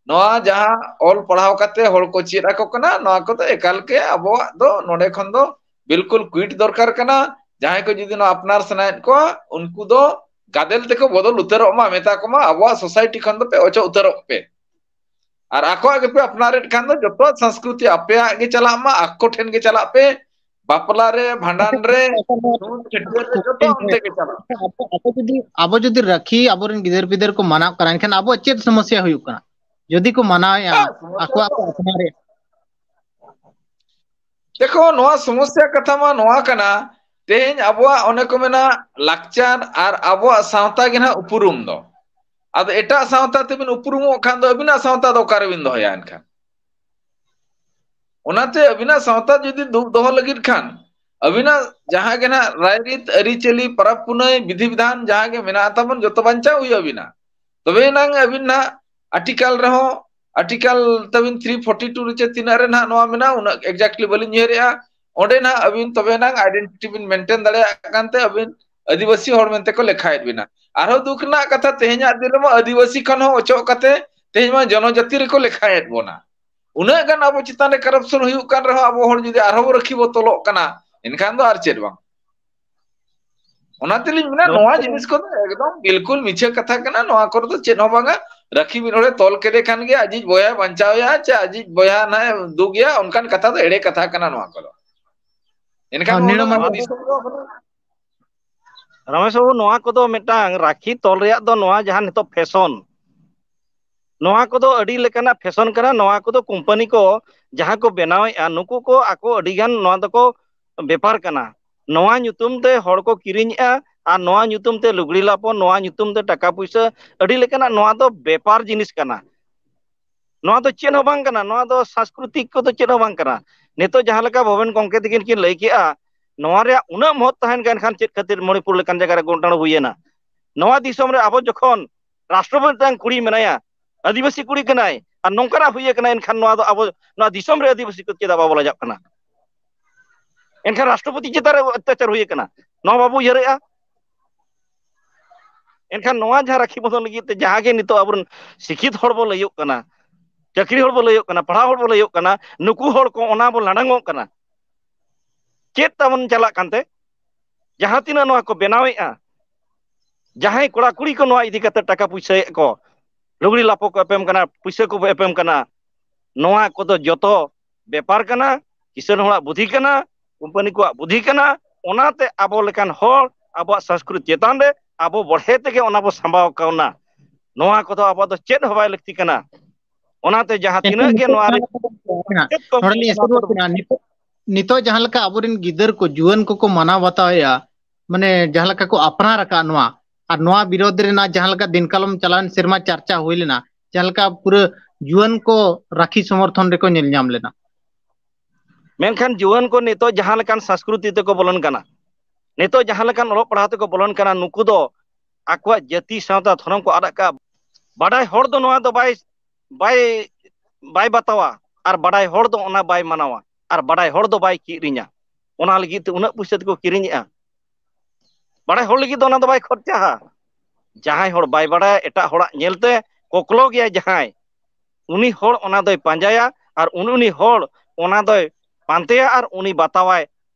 ᱱᱚᱣᱟ ᱡᱟᱦᱟᱸ ᱚᱞ ᱯᱟᱲᱦᱟᱣ ᱠᱟᱛᱮ ᱦᱚᱲ ᱠᱚ ᱪᱮᱫ ᱟᱠᱚ ᱠᱟᱱᱟ, ᱱᱚᱣᱟ ᱠᱚᱫᱚ ᱮᱠᱟᱞ ᱜᱮ ᱟᱵᱚᱣᱟᱜ ᱫᱚ ᱱᱚᱰᱮ ᱠᱷᱚᱱ ᱫᱚ ᱵᱤᱞᱠᱩᱞ ᱠᱩᱭᱤᱴ ᱫᱚᱨᱠᱟᱨ ᱠᱟᱱᱟ᱾ ᱡᱟᱦᱟᱸᱭ ᱠᱚ ᱡᱩᱫᱤ ᱱᱚᱣᱟ ᱟᱯᱱᱟᱨ ᱥᱟᱱᱟᱭᱮᱫ ᱠᱚᱣᱟ, ᱩᱱᱠᱩ ᱫᱚ ᱜᱟᱫᱮᱞ ᱛᱮᱠᱚ ᱵᱚᱫᱚᱞ ᱩᱛᱟᱹᱨᱚᱜ ᱢᱟ, ᱢᱮᱛᱟ ᱠᱚᱢᱟ, ᱟᱵᱚᱣᱟᱜ ᱥᱳᱥᱟᱭᱴᱤ ᱠᱷᱚᱱ ᱫᱚᱯᱮ ᱚᱪᱚᱜ ᱩᱛᱟᱹᱨᱚᱜ ᱯᱮ᱾ ᱟᱨ ᱟᱠᱚᱣᱟᱜ ᱜᱮᱯᱮ ᱟᱯᱱᱟᱨᱮᱫ ᱠᱷᱟᱱ ᱫᱚ ᱡᱚᱛᱚᱣᱟᱜ ᱥᱚᱝᱥᱠᱨᱩᱛᱤ ᱟᱯᱮᱭᱟᱜ ᱜᱮ ᱪᱟᱞᱟᱜ ᱢᱟ, ᱟᱠᱚ ᱴᱷᱮᱱ ᱜᱮ ᱪᱟᱞᱟᱜ ᱯᱮ, ᱵᱟᱯᱞᱟ ᱨᱮ, ᱵᱷᱟᱸᱰᱟᱱ ᱨᱮ, ᱥᱩᱫ ᱪᱷᱟᱹᱴᱭᱟᱹᱨ ᱨᱮ, ᱡᱚᱛᱚ ᱚᱱᱛᱮ ᱜᱮ ᱪᱟᱞᱟᱜ ᱯᱮ᱾ ᱟᱵᱚ, ᱟᱵᱚ ᱡᱩᱫᱤ, ᱟᱵᱚ ᱡᱩᱫᱤ ᱨᱟᱹᱠᱷᱤ ᱟᱵᱚᱨᱮᱱ ᱜᱤᱫᱟᱹᱨ ᱯᱤᱫᱟᱹᱨ ᱠᱚ ᱢᱟᱱᱟᱣ ᱠᱟᱱᱟ, ᱮᱱᱠᱷᱟᱱ ᱟᱵᱚᱣᱟᱜ ᱪᱮᱫ ᱥᱚᱢᱚᱥᱥᱟ ᱦᱩᱭᱩᱜ ᱠᱟᱱᱟ? ᱡᱩᱫᱤ ᱠᱚ ᱢᱟᱱᱟᱣᱮᱫᱼᱟ, ᱦᱮᱸ, ᱥᱚᱢᱚᱥᱥᱟ ᱟᱠᱚᱣᱟᱜ ᱫᱚ ᱠᱚ ᱟᱯᱱᱟᱨᱮᱫ᱾ ᱫᱮᱠᱷᱚ, ᱱᱚᱣᱟ ᱥᱚᱢᱚᱥᱥᱟ ᱠᱟᱛᱷᱟ ᱢᱟ ᱱᱚᱣᱟ ᱠᱟᱱᱟ, ᱛᱮᱦᱮᱧ ᱟᱵᱚᱣᱟᱜ ᱚᱱᱮ ᱠᱚ ᱢᱮᱱᱟ ᱞᱟᱠᱪᱟᱨ ᱟᱨ ᱟᱵᱚᱣᱟᱜ ᱥᱟᱶᱛᱟ ᱜᱮ ᱱᱟᱦᱟᱜ ᱩᱯᱨᱩᱢ ᱫᱚ᱾ ᱟᱫᱚ ᱮᱴᱟᱜ ᱥᱟᱶᱛᱟ ᱛᱮᱵᱤᱱ ᱩᱯᱨᱩᱢᱚᱜ ᱠᱷᱟᱱ ᱫᱚ ᱟᱹᱵᱤᱱᱟᱜ ᱥᱟᱶᱛᱟ ᱫᱚ ᱚᱠᱟᱨᱮᱵᱤᱱ ᱫᱚᱦᱚᱭᱟ ᱮᱱᱠᱷᱟᱱ? ᱚᱱᱟᱛᱮ ᱟᱹᱵᱤᱱᱟᱜ ᱥᱟᱶᱛᱟ ᱡᱩᱫᱤ ᱫᱩᱜ ᱫᱚᱦᱚ ᱞᱟᱹᱜᱤᱫ ᱠᱷᱟᱱ, ᱟᱹᱵᱤᱱᱟᱜ ᱡᱟᱦᱟᱸ ᱜᱮ ᱱᱟᱦᱟᱜ ᱨᱟᱭᱨᱤᱛ, ᱟᱹᱨᱤᱪᱟᱹᱞᱤ, ᱯᱚᱨᱚᱵᱽ ᱯᱩᱱᱟᱹᱭ, ᱵᱤᱫᱷᱤ ᱵᱤᱫᱷᱟᱱ ᱡᱟᱦᱟᱸ ᱜᱮ ᱢᱮᱱᱟᱜ ᱛᱟᱵᱚᱱ, ᱡᱚᱛᱚ ᱵᱟᱧᱪᱟᱣ ᱦᱩᱭᱩᱜ ᱟᱹᱵᱤᱱᱟ᱾ ᱛᱚᱵᱮ ᱮᱱᱟᱝ ᱟᱹᱵᱤᱱ ᱱᱟᱦᱟᱜ ᱟᱨᱴᱤᱠᱟᱞ ᱨᱮᱦᱚᱸ, ᱟᱨᱴᱤᱠᱟᱞ ᱛᱟᱵᱤᱱ ᱛᱷᱨᱤ ᱯᱷᱳᱨᱴᱤ ᱴᱩ ᱨᱮ ᱪᱮ ᱛᱤᱱᱟᱹᱜ ᱨᱮ ᱱᱟᱦᱟᱜ ᱱᱚᱣᱟ ᱢᱮᱱᱟᱜᱼᱟ, ᱩᱱᱟᱹᱜ exactly ᱵᱟᱹᱞᱤᱧ ᱩᱭᱦᱟᱹᱨᱮᱜᱼᱟ᱾ ᱚᱸᱰᱮ ᱱᱟᱦᱟᱜ ᱟᱹᱵᱤᱱ ᱛᱚᱵᱮ ᱱᱟᱝ identity ᱵᱤᱱ maintain ᱫᱟᱲᱮᱭᱟᱜ ᱠᱟᱱᱛᱮ ᱟᱹᱵᱤᱱ ᱟᱹᱫᱤᱵᱟᱹᱥᱤ ᱦᱚᱲ ᱢᱮᱱᱛᱮ ᱠᱚ ᱞᱮᱠᱷᱟᱭᱮᱫ ᱵᱤᱱᱟ᱾ ᱟᱨᱦᱚᱸ ᱫᱩᱠ ᱨᱮᱱᱟᱜ ᱠᱟᱛᱷᱟ, ᱛᱮᱦᱮᱧᱟᱜ ᱫᱤᱱ ᱨᱮᱢᱟ ᱟᱹᱫᱤᱵᱟᱹᱥᱤ ᱠᱷᱚᱱ ᱦᱚᱸ ᱚᱪᱚᱜ ᱠᱟᱛᱮ ᱛᱮᱦᱮᱧ ᱢᱟ ᱡᱚᱱᱚᱡᱟᱹᱛᱤ ᱨᱮᱠᱚ ᱞᱮᱠᱷᱟᱭᱮᱫ ᱵᱚᱱᱟ᱾ ᱩᱱᱟᱹᱜ ᱜᱟᱱ ᱟᱵᱚ ᱪᱮᱛᱟᱱ ᱨᱮ corruption ᱦᱩᱭᱩᱜ ᱠᱟᱱ ᱨᱮᱦᱚᱸ ᱟᱵᱚ ᱦᱚᱲ ᱡᱩᱫᱤ ᱟᱨᱦᱚᱸ ᱵᱚ ᱨᱟᱹᱠᱷᱤ ᱵᱚ ᱛᱚᱞᱚᱜ ᱠᱟᱱᱟ, ᱮᱱᱠᱷᱟᱱ ᱫᱚ ᱟᱨ ᱪᱮᱫ ᱵᱟᱝ᱾ ᱚᱱᱟ ᱛᱮᱞᱤᱧ ᱢᱮᱱᱟ, ᱱᱚᱣᱟ ᱱᱚᱣᱟ ᱠᱚᱫᱚ ᱡᱤᱱᱤᱥ ᱠᱚᱫᱚ ᱮᱠᱫᱚᱢ ᱵᱤᱞᱠᱩᱞ ᱢᱤᱪᱷᱟᱹ ᱠᱟᱛᱷᱟ ᱠᱟᱱᱟ᱾ ᱱᱚᱣᱟ ᱠᱚᱨᱮ ᱫᱚ ᱪᱮᱫ ᱦᱚᱸ ᱵᱟᱝᱟ᱾ ᱨᱟᱹᱠᱷᱤ ᱢᱤᱫ ᱦᱚᱲᱮ ᱛᱚᱞ ᱠᱮᱫᱮ ᱠᱷᱟᱱ ᱜᱮ ᱟᱡᱤᱡ ᱵᱚᱭᱦᱟ ᱵᱟᱧᱪᱟᱣᱮᱭᱟ ᱪᱮ ᱟᱡᱤᱡ ᱵᱚᱭᱦᱟ ᱱᱟᱦᱟᱜ ᱮ ᱫᱩᱜᱮᱭᱟ, ᱚᱱᱠᱟᱱ ᱠᱟᱛᱷᱟ ᱫᱚ ᱮᱲᱮ ᱠᱟᱛᱷᱟ ᱠᱟᱱᱟ ᱱᱚᱣᱟ ᱠᱚᱫᱚ᱾ ᱮᱱᱠᱷᱟᱱ ᱟᱨ ᱱᱚᱣᱟ ᱱᱤᱨᱟᱹᱢᱟ ᱫᱚ ᱨᱚᱢᱮᱥ ᱵᱟᱹᱵᱩ, ᱱᱚᱣᱟ ᱠᱚᱫᱚ ᱢᱤᱫᱴᱟᱝ ᱨᱟᱹᱠᱷᱤ ᱛᱚᱞ ᱨᱮᱭᱟᱜ ᱫᱚ ᱱᱚᱣᱟ ᱡᱟᱦᱟᱸ ᱱᱤᱛᱚᱜ fashion, ᱱᱚᱣᱟ ᱠᱚᱫᱚ ᱟᱹᱰᱤ ᱞᱮᱠᱟᱱᱟᱜ fashion ᱠᱟᱱᱟ᱾ ᱱᱚᱣᱟ ᱠᱚᱫᱚ ᱠᱳᱢᱯᱟᱱᱤ ᱠᱚ ᱡᱟᱦᱟᱸ ᱠᱚ ᱵᱮᱱᱟᱣᱮᱫᱼᱟ, ᱱᱩᱠᱩ ᱠᱚ ᱟᱠᱚ ᱟᱹᱰᱤ ᱜᱟᱱ ᱱᱚᱣᱟ ᱫᱚᱠᱚ ᱵᱮᱯᱟᱨ ᱠᱟᱱᱟ᱾ ᱱᱚᱣᱟ ᱧᱩᱛᱩᱢ ᱛᱮ ᱦᱚᱲ ᱠᱚ ᱠᱤᱨᱤᱧᱮᱫᱼᱟ ᱟᱨ ᱱᱚᱣᱟ ᱧᱩᱛᱩᱢ ᱛᱮ ᱞᱩᱜᱽᱲᱤ ᱞᱟᱯᱚ, ᱱᱚᱣᱟ ᱧᱩᱛᱩᱢ ᱛᱮ ᱴᱟᱠᱟ ᱯᱩᱭᱥᱟᱹ, ᱟᱹᱰᱤ ᱞᱮᱠᱟᱱᱟᱜ ᱱᱚᱣᱟ ᱫᱚ ᱵᱮᱯᱟᱨ ᱡᱤᱱᱤᱥ ᱠᱟᱱᱟ᱾ ᱱᱚᱣᱟ ᱫᱚ ᱪᱮᱫ ᱦᱚᱸ ᱵᱟᱝ ᱠᱟᱱᱟ, ᱱᱚᱣᱟ ᱫᱚ ᱥᱟᱝᱥᱠᱨᱤᱛᱤᱠ ᱠᱚᱫᱚ ᱪᱮᱫ ᱦᱚᱸ ᱵᱟᱝ ᱠᱟᱱᱟ᱾ ᱱᱤᱛᱚᱜ ᱡᱟᱦᱟᱸ ᱞᱮᱠᱟ ᱵᱷᱚᱵᱮᱱ ᱜᱚᱢᱠᱮ ᱛᱟᱹᱠᱤᱱ ᱠᱤᱱ ᱞᱟᱹᱭ ᱠᱮᱜᱼᱟ, ᱱᱚᱣᱟ ᱨᱮᱭᱟᱜ ᱩᱱᱟᱹᱜ ᱢᱚᱦᱚᱛ ᱛᱟᱦᱮᱱ ᱠᱟᱱ ᱠᱷᱟᱱ ᱪᱮᱫ ᱠᱷᱟᱹᱛᱤᱨ ᱢᱚᱬᱤᱯᱩᱨ ᱞᱮᱠᱟᱱ ᱡᱟᱭᱜᱟ ᱨᱮ ᱜᱚᱱᱰᱟᱬ ᱦᱩᱭᱮᱱᱟ? ᱱᱚᱣᱟ ᱫᱤᱥᱚᱢ ᱨᱮ ᱟᱵᱚ ᱡᱚᱠᱷᱚᱱ ᱨᱟᱥᱴᱨᱚᱯᱚᱛᱤ ᱢᱤᱫᱴᱟᱝ ᱠᱩᱲᱤ ᱢᱮᱱᱟᱭᱟ, ᱟᱹᱫᱤᱵᱟᱹᱥᱤ ᱠᱩᱲᱤ ᱠᱟᱱᱟᱭ, ᱟᱨ ᱱᱚᱝᱠᱟᱱᱟᱜ ᱦᱩᱭ ᱟᱠᱟᱱᱟ, ᱮᱱᱠᱷᱟᱱ ᱱᱚᱣᱟ ᱫᱚ ᱟᱵᱚ ᱱᱚᱣᱟ ᱫᱤᱥᱚᱢ ᱨᱮ ᱟᱹᱫᱤᱵᱟᱹᱥᱤ ᱠᱚ ᱪᱮᱫᱟᱜ ᱵᱟᱵᱚ ᱞᱟᱡᱟᱜ ᱠᱟᱱᱟ? ᱮᱱᱠᱷᱟᱱ ᱨᱟᱥᱴᱨᱚᱯᱚᱛᱤ ᱪᱮᱛᱟᱱ ᱨᱮ ᱚᱛᱛᱟᱪᱟᱨ ᱦᱩᱭ ᱟᱠᱟᱱᱟ, ᱱᱚᱣᱟ ᱵᱟᱵᱚ ᱩᱭᱦᱟᱹᱨᱮᱜᱼᱟ᱾ ᱮᱱᱠᱷᱟᱱ ᱱᱚᱣᱟ ᱡᱟᱦᱟᱸ ᱨᱟᱹᱠᱷᱤ ᱵᱚᱫᱷᱚᱱ ᱞᱟᱹᱜᱤᱫ ᱛᱮ ᱡᱟᱦᱟᱸ ᱜᱮ ᱱᱤᱛᱚᱜ ᱟᱵᱚᱨᱮᱱ ᱥᱤᱠᱠᱷᱤᱛ ᱦᱚᱲ ᱵᱚ ᱞᱟᱹᱭᱚᱜ ᱠᱟᱱᱟ, ᱪᱟᱹᱠᱨᱤ ᱦᱚᱲ ᱵᱚ ᱞᱟᱹᱭᱚᱜ ᱠᱟᱱᱟ, ᱯᱟᱲᱦᱟᱣ ᱦᱚᱲ ᱵᱚ ᱞᱟᱹᱭᱚᱜ ᱠᱟᱱᱟ, ᱱᱩᱠᱩ ᱦᱚᱲ ᱠᱚ ᱚᱱᱟ ᱵᱚ ᱞᱟᱰᱟᱝᱚᱜ ᱠᱟᱱᱟ᱾ ᱪᱮᱫ ᱛᱟᱵᱚᱱ ᱪᱟᱞᱟᱜ ᱠᱟᱱᱛᱮ? ᱡᱟᱦᱟᱸ ᱛᱤᱱᱟᱹᱜ ᱱᱚᱣᱟ ᱠᱚ ᱵᱮᱱᱟᱣᱮᱫᱼᱟ, ᱡᱟᱦᱟᱸᱭ ᱠᱚᱲᱟ ᱠᱩᱲᱤ ᱠᱚ ᱱᱚᱣᱟ ᱤᱫᱤ ᱠᱟᱛᱮ ᱴᱟᱠᱟ ᱯᱩᱭᱥᱟᱹᱭᱮᱫ ᱠᱚ, ᱞᱩᱜᱽᱲᱤ ᱞᱟᱯᱚ ᱠᱚ ᱮᱯᱮᱢ ᱠᱟᱱᱟ, ᱯᱩᱭᱥᱟᱹ ᱠᱚᱵᱚ ᱮᱯᱮᱢ ᱠᱟᱱᱟ, ᱱᱚᱣᱟ ᱠᱚᱫᱚ ᱡᱚᱛᱚ ᱵᱮᱯᱟᱨ ᱠᱟᱱᱟ, ᱠᱤᱥᱟᱹᱬ ᱦᱚᱲᱟᱜ ᱵᱩᱫᱷᱤ ᱠᱟᱱᱟ, ᱠᱳᱢᱯᱟᱱᱤ ᱠᱚᱣᱟᱜ ᱵᱩᱫᱷᱤ ᱠᱟᱱᱟ᱾ ᱚᱱᱟᱛᱮ ᱟᱵᱚ ᱞᱮᱠᱟᱱ ᱦᱚᱲ ᱟᱵᱚᱣᱟᱜ ᱥᱚᱝᱥᱠᱨᱤᱛ ᱪᱮᱛᱟᱱ ᱨᱮ ᱟᱵᱚ ᱵᱚᱲᱦᱮ ᱛᱮᱜᱮ ᱚᱱᱟ ᱵᱚ ᱥᱟᱢᱵᱟᱣ ᱠᱟᱣᱱᱟ᱾ ᱱᱚᱣᱟ ᱠᱚᱫᱚ ᱟᱵᱚᱣᱟᱜ ᱫᱚ ᱪᱮᱫ ᱦᱚᱸ ᱵᱟᱭ ᱞᱟᱹᱠᱛᱤ ᱠᱟᱱᱟ᱾ ᱚᱱᱟᱛᱮ ᱡᱟᱦᱟᱸ ᱮᱱᱠᱷᱟᱱ ᱛᱤᱱᱟᱹᱜ ᱜᱮ ᱱᱤᱛᱚᱜ ᱱᱚᱣᱟ ᱨᱮ ᱡᱟᱦᱟᱸ ᱞᱮᱠᱟ ᱵᱚᱱ ᱪᱟᱞᱟᱜ ᱠᱟᱱᱟ, ᱪᱮᱫ ᱠᱚ ᱱᱚᱰᱮ ᱞᱤᱧ ᱢᱮᱱᱟᱜᱼᱟ, ᱚᱱᱟ ᱮᱥᱮᱫᱚᱜ ᱠᱚᱫᱚ ᱠᱟᱱᱟ, ᱱᱤᱛᱚᱜ, ᱱᱤᱛᱚᱜ ᱡᱟᱦᱟᱸ ᱞᱮᱠᱟ ᱟᱵᱚᱨᱮᱱ ᱜᱤᱫᱟᱹᱨ ᱠᱚ, ᱡᱩᱣᱟᱹᱱ ᱠᱚᱠᱚ ᱢᱟᱱᱟᱣ ᱵᱟᱛᱟᱣᱮᱫᱼᱟ, ᱢᱟᱱᱮ ᱡᱟᱦᱟᱸ ᱞᱮᱠᱟ ᱠᱚ ᱟᱯᱱᱟᱨ ᱟᱠᱟᱫ ᱱᱚᱣᱟ, ᱟᱨ ᱱᱚᱣᱟ ᱵᱤᱨᱳᱫᱷ ᱨᱮᱱᱟᱜ ᱡᱟᱦᱟᱸ ᱞᱮᱠᱟ ᱫᱤᱱ ᱠᱟᱞᱚᱢ ᱪᱟᱞᱟᱣᱮᱱ ᱥᱮᱨᱢᱟ ᱪᱟᱨᱪᱟ ᱦᱩᱭ ᱞᱮᱱᱟ, ᱡᱟᱦᱟᱸ ᱞᱮᱠᱟ ᱯᱩᱨᱟᱹ ᱡᱩᱣᱟᱹᱱ ᱠᱚ ᱨᱟᱹᱠᱷᱤ ᱥᱚᱢᱚᱨᱛᱷᱚᱱ ᱨᱮᱠᱚ ᱧᱮᱞ ᱧᱟᱢ ᱞᱮᱱᱟ᱾ ᱢᱮᱱᱠᱷᱟᱱ ᱡᱩᱣᱟᱹᱱ ᱠᱚ ᱱᱤᱛᱚᱜ ᱡᱟᱦᱟᱸ ᱞᱮᱠᱟᱱ ᱥᱚᱝᱥᱠᱨᱤᱛᱤ ᱛᱮᱠᱚ ᱵᱚᱞᱚᱱ ᱠᱟᱱᱟ, ᱱᱤᱛᱚᱜ ᱡᱟᱦᱟᱸ ᱞᱮᱠᱟᱱ ᱚᱞᱚᱜ ᱯᱟᱲᱦᱟᱣ ᱛᱮᱠᱚ ᱵᱚᱞᱚᱱ ᱠᱟᱱᱟ, ᱱᱩᱠᱩ ᱫᱚ ᱟᱠᱚᱣᱟᱜ ᱡᱟᱹᱛᱤ, ᱥᱟᱶᱛᱟ, ᱫᱷᱚᱨᱚᱢ ᱠᱚ ᱟᱫ ᱟᱠᱟᱫᱼᱟ᱾ ᱵᱟᱰᱟᱭ ᱦᱚᱲ ᱫᱚ ᱱᱚᱣᱟ ᱫᱚ ᱵᱟᱭ, ᱵᱟᱭ, ᱵᱟᱭ ᱵᱟᱛᱟᱣᱟ, ᱟᱨ ᱵᱟᱰᱟᱭ ᱦᱚᱲ ᱫᱚ ᱚᱱᱟ ᱵᱟᱭ ᱢᱟᱱᱟᱣᱟ᱾ ᱟᱨ ᱵᱟᱰᱟᱭ ᱦᱚᱲ ᱫᱚ ᱵᱟᱭ ᱠᱤᱨᱤᱧᱟ᱾ ᱚᱱᱟ ᱞᱟᱹᱜᱤᱫ ᱛᱮ ᱩᱱᱟᱹᱜ ᱯᱩᱭᱥᱟᱹ ᱛᱮᱠᱚ ᱠᱤᱨᱤᱧᱮᱜᱼᱟ᱾ ᱵᱟᱰᱟᱭ ᱦᱚᱲ ᱞᱟᱹᱜᱤᱫ ᱫᱚ ᱚᱱᱟ ᱫᱚ ᱵᱟᱭ ᱠᱷᱚᱨᱪᱟᱜᱼᱟ᱾ ᱡᱟᱦᱟᱸᱭ ᱦᱚᱲ ᱵᱟᱭ ᱵᱟᱰᱟᱭᱟ, ᱮᱴᱟᱜ ᱦᱚᱲᱟᱜ ᱧᱮᱞᱛᱮ ᱠᱚᱠᱞᱚ ᱜᱮᱭᱟᱭ ᱡᱟᱦᱟᱸᱭ, ᱩᱱᱤ ᱦᱚᱲ ᱚᱱᱟ ᱫᱚᱭ ᱯᱟᱸᱡᱟᱭᱟ ᱟᱨ ᱩᱱᱤ, ᱩᱱᱤ ᱦᱚᱲ ᱚᱱᱟ ᱫᱚᱭ ᱯᱟᱱᱛᱮᱭᱟ ᱟᱨ ᱩᱱᱤ ᱵᱟᱛᱟᱣᱟᱭ,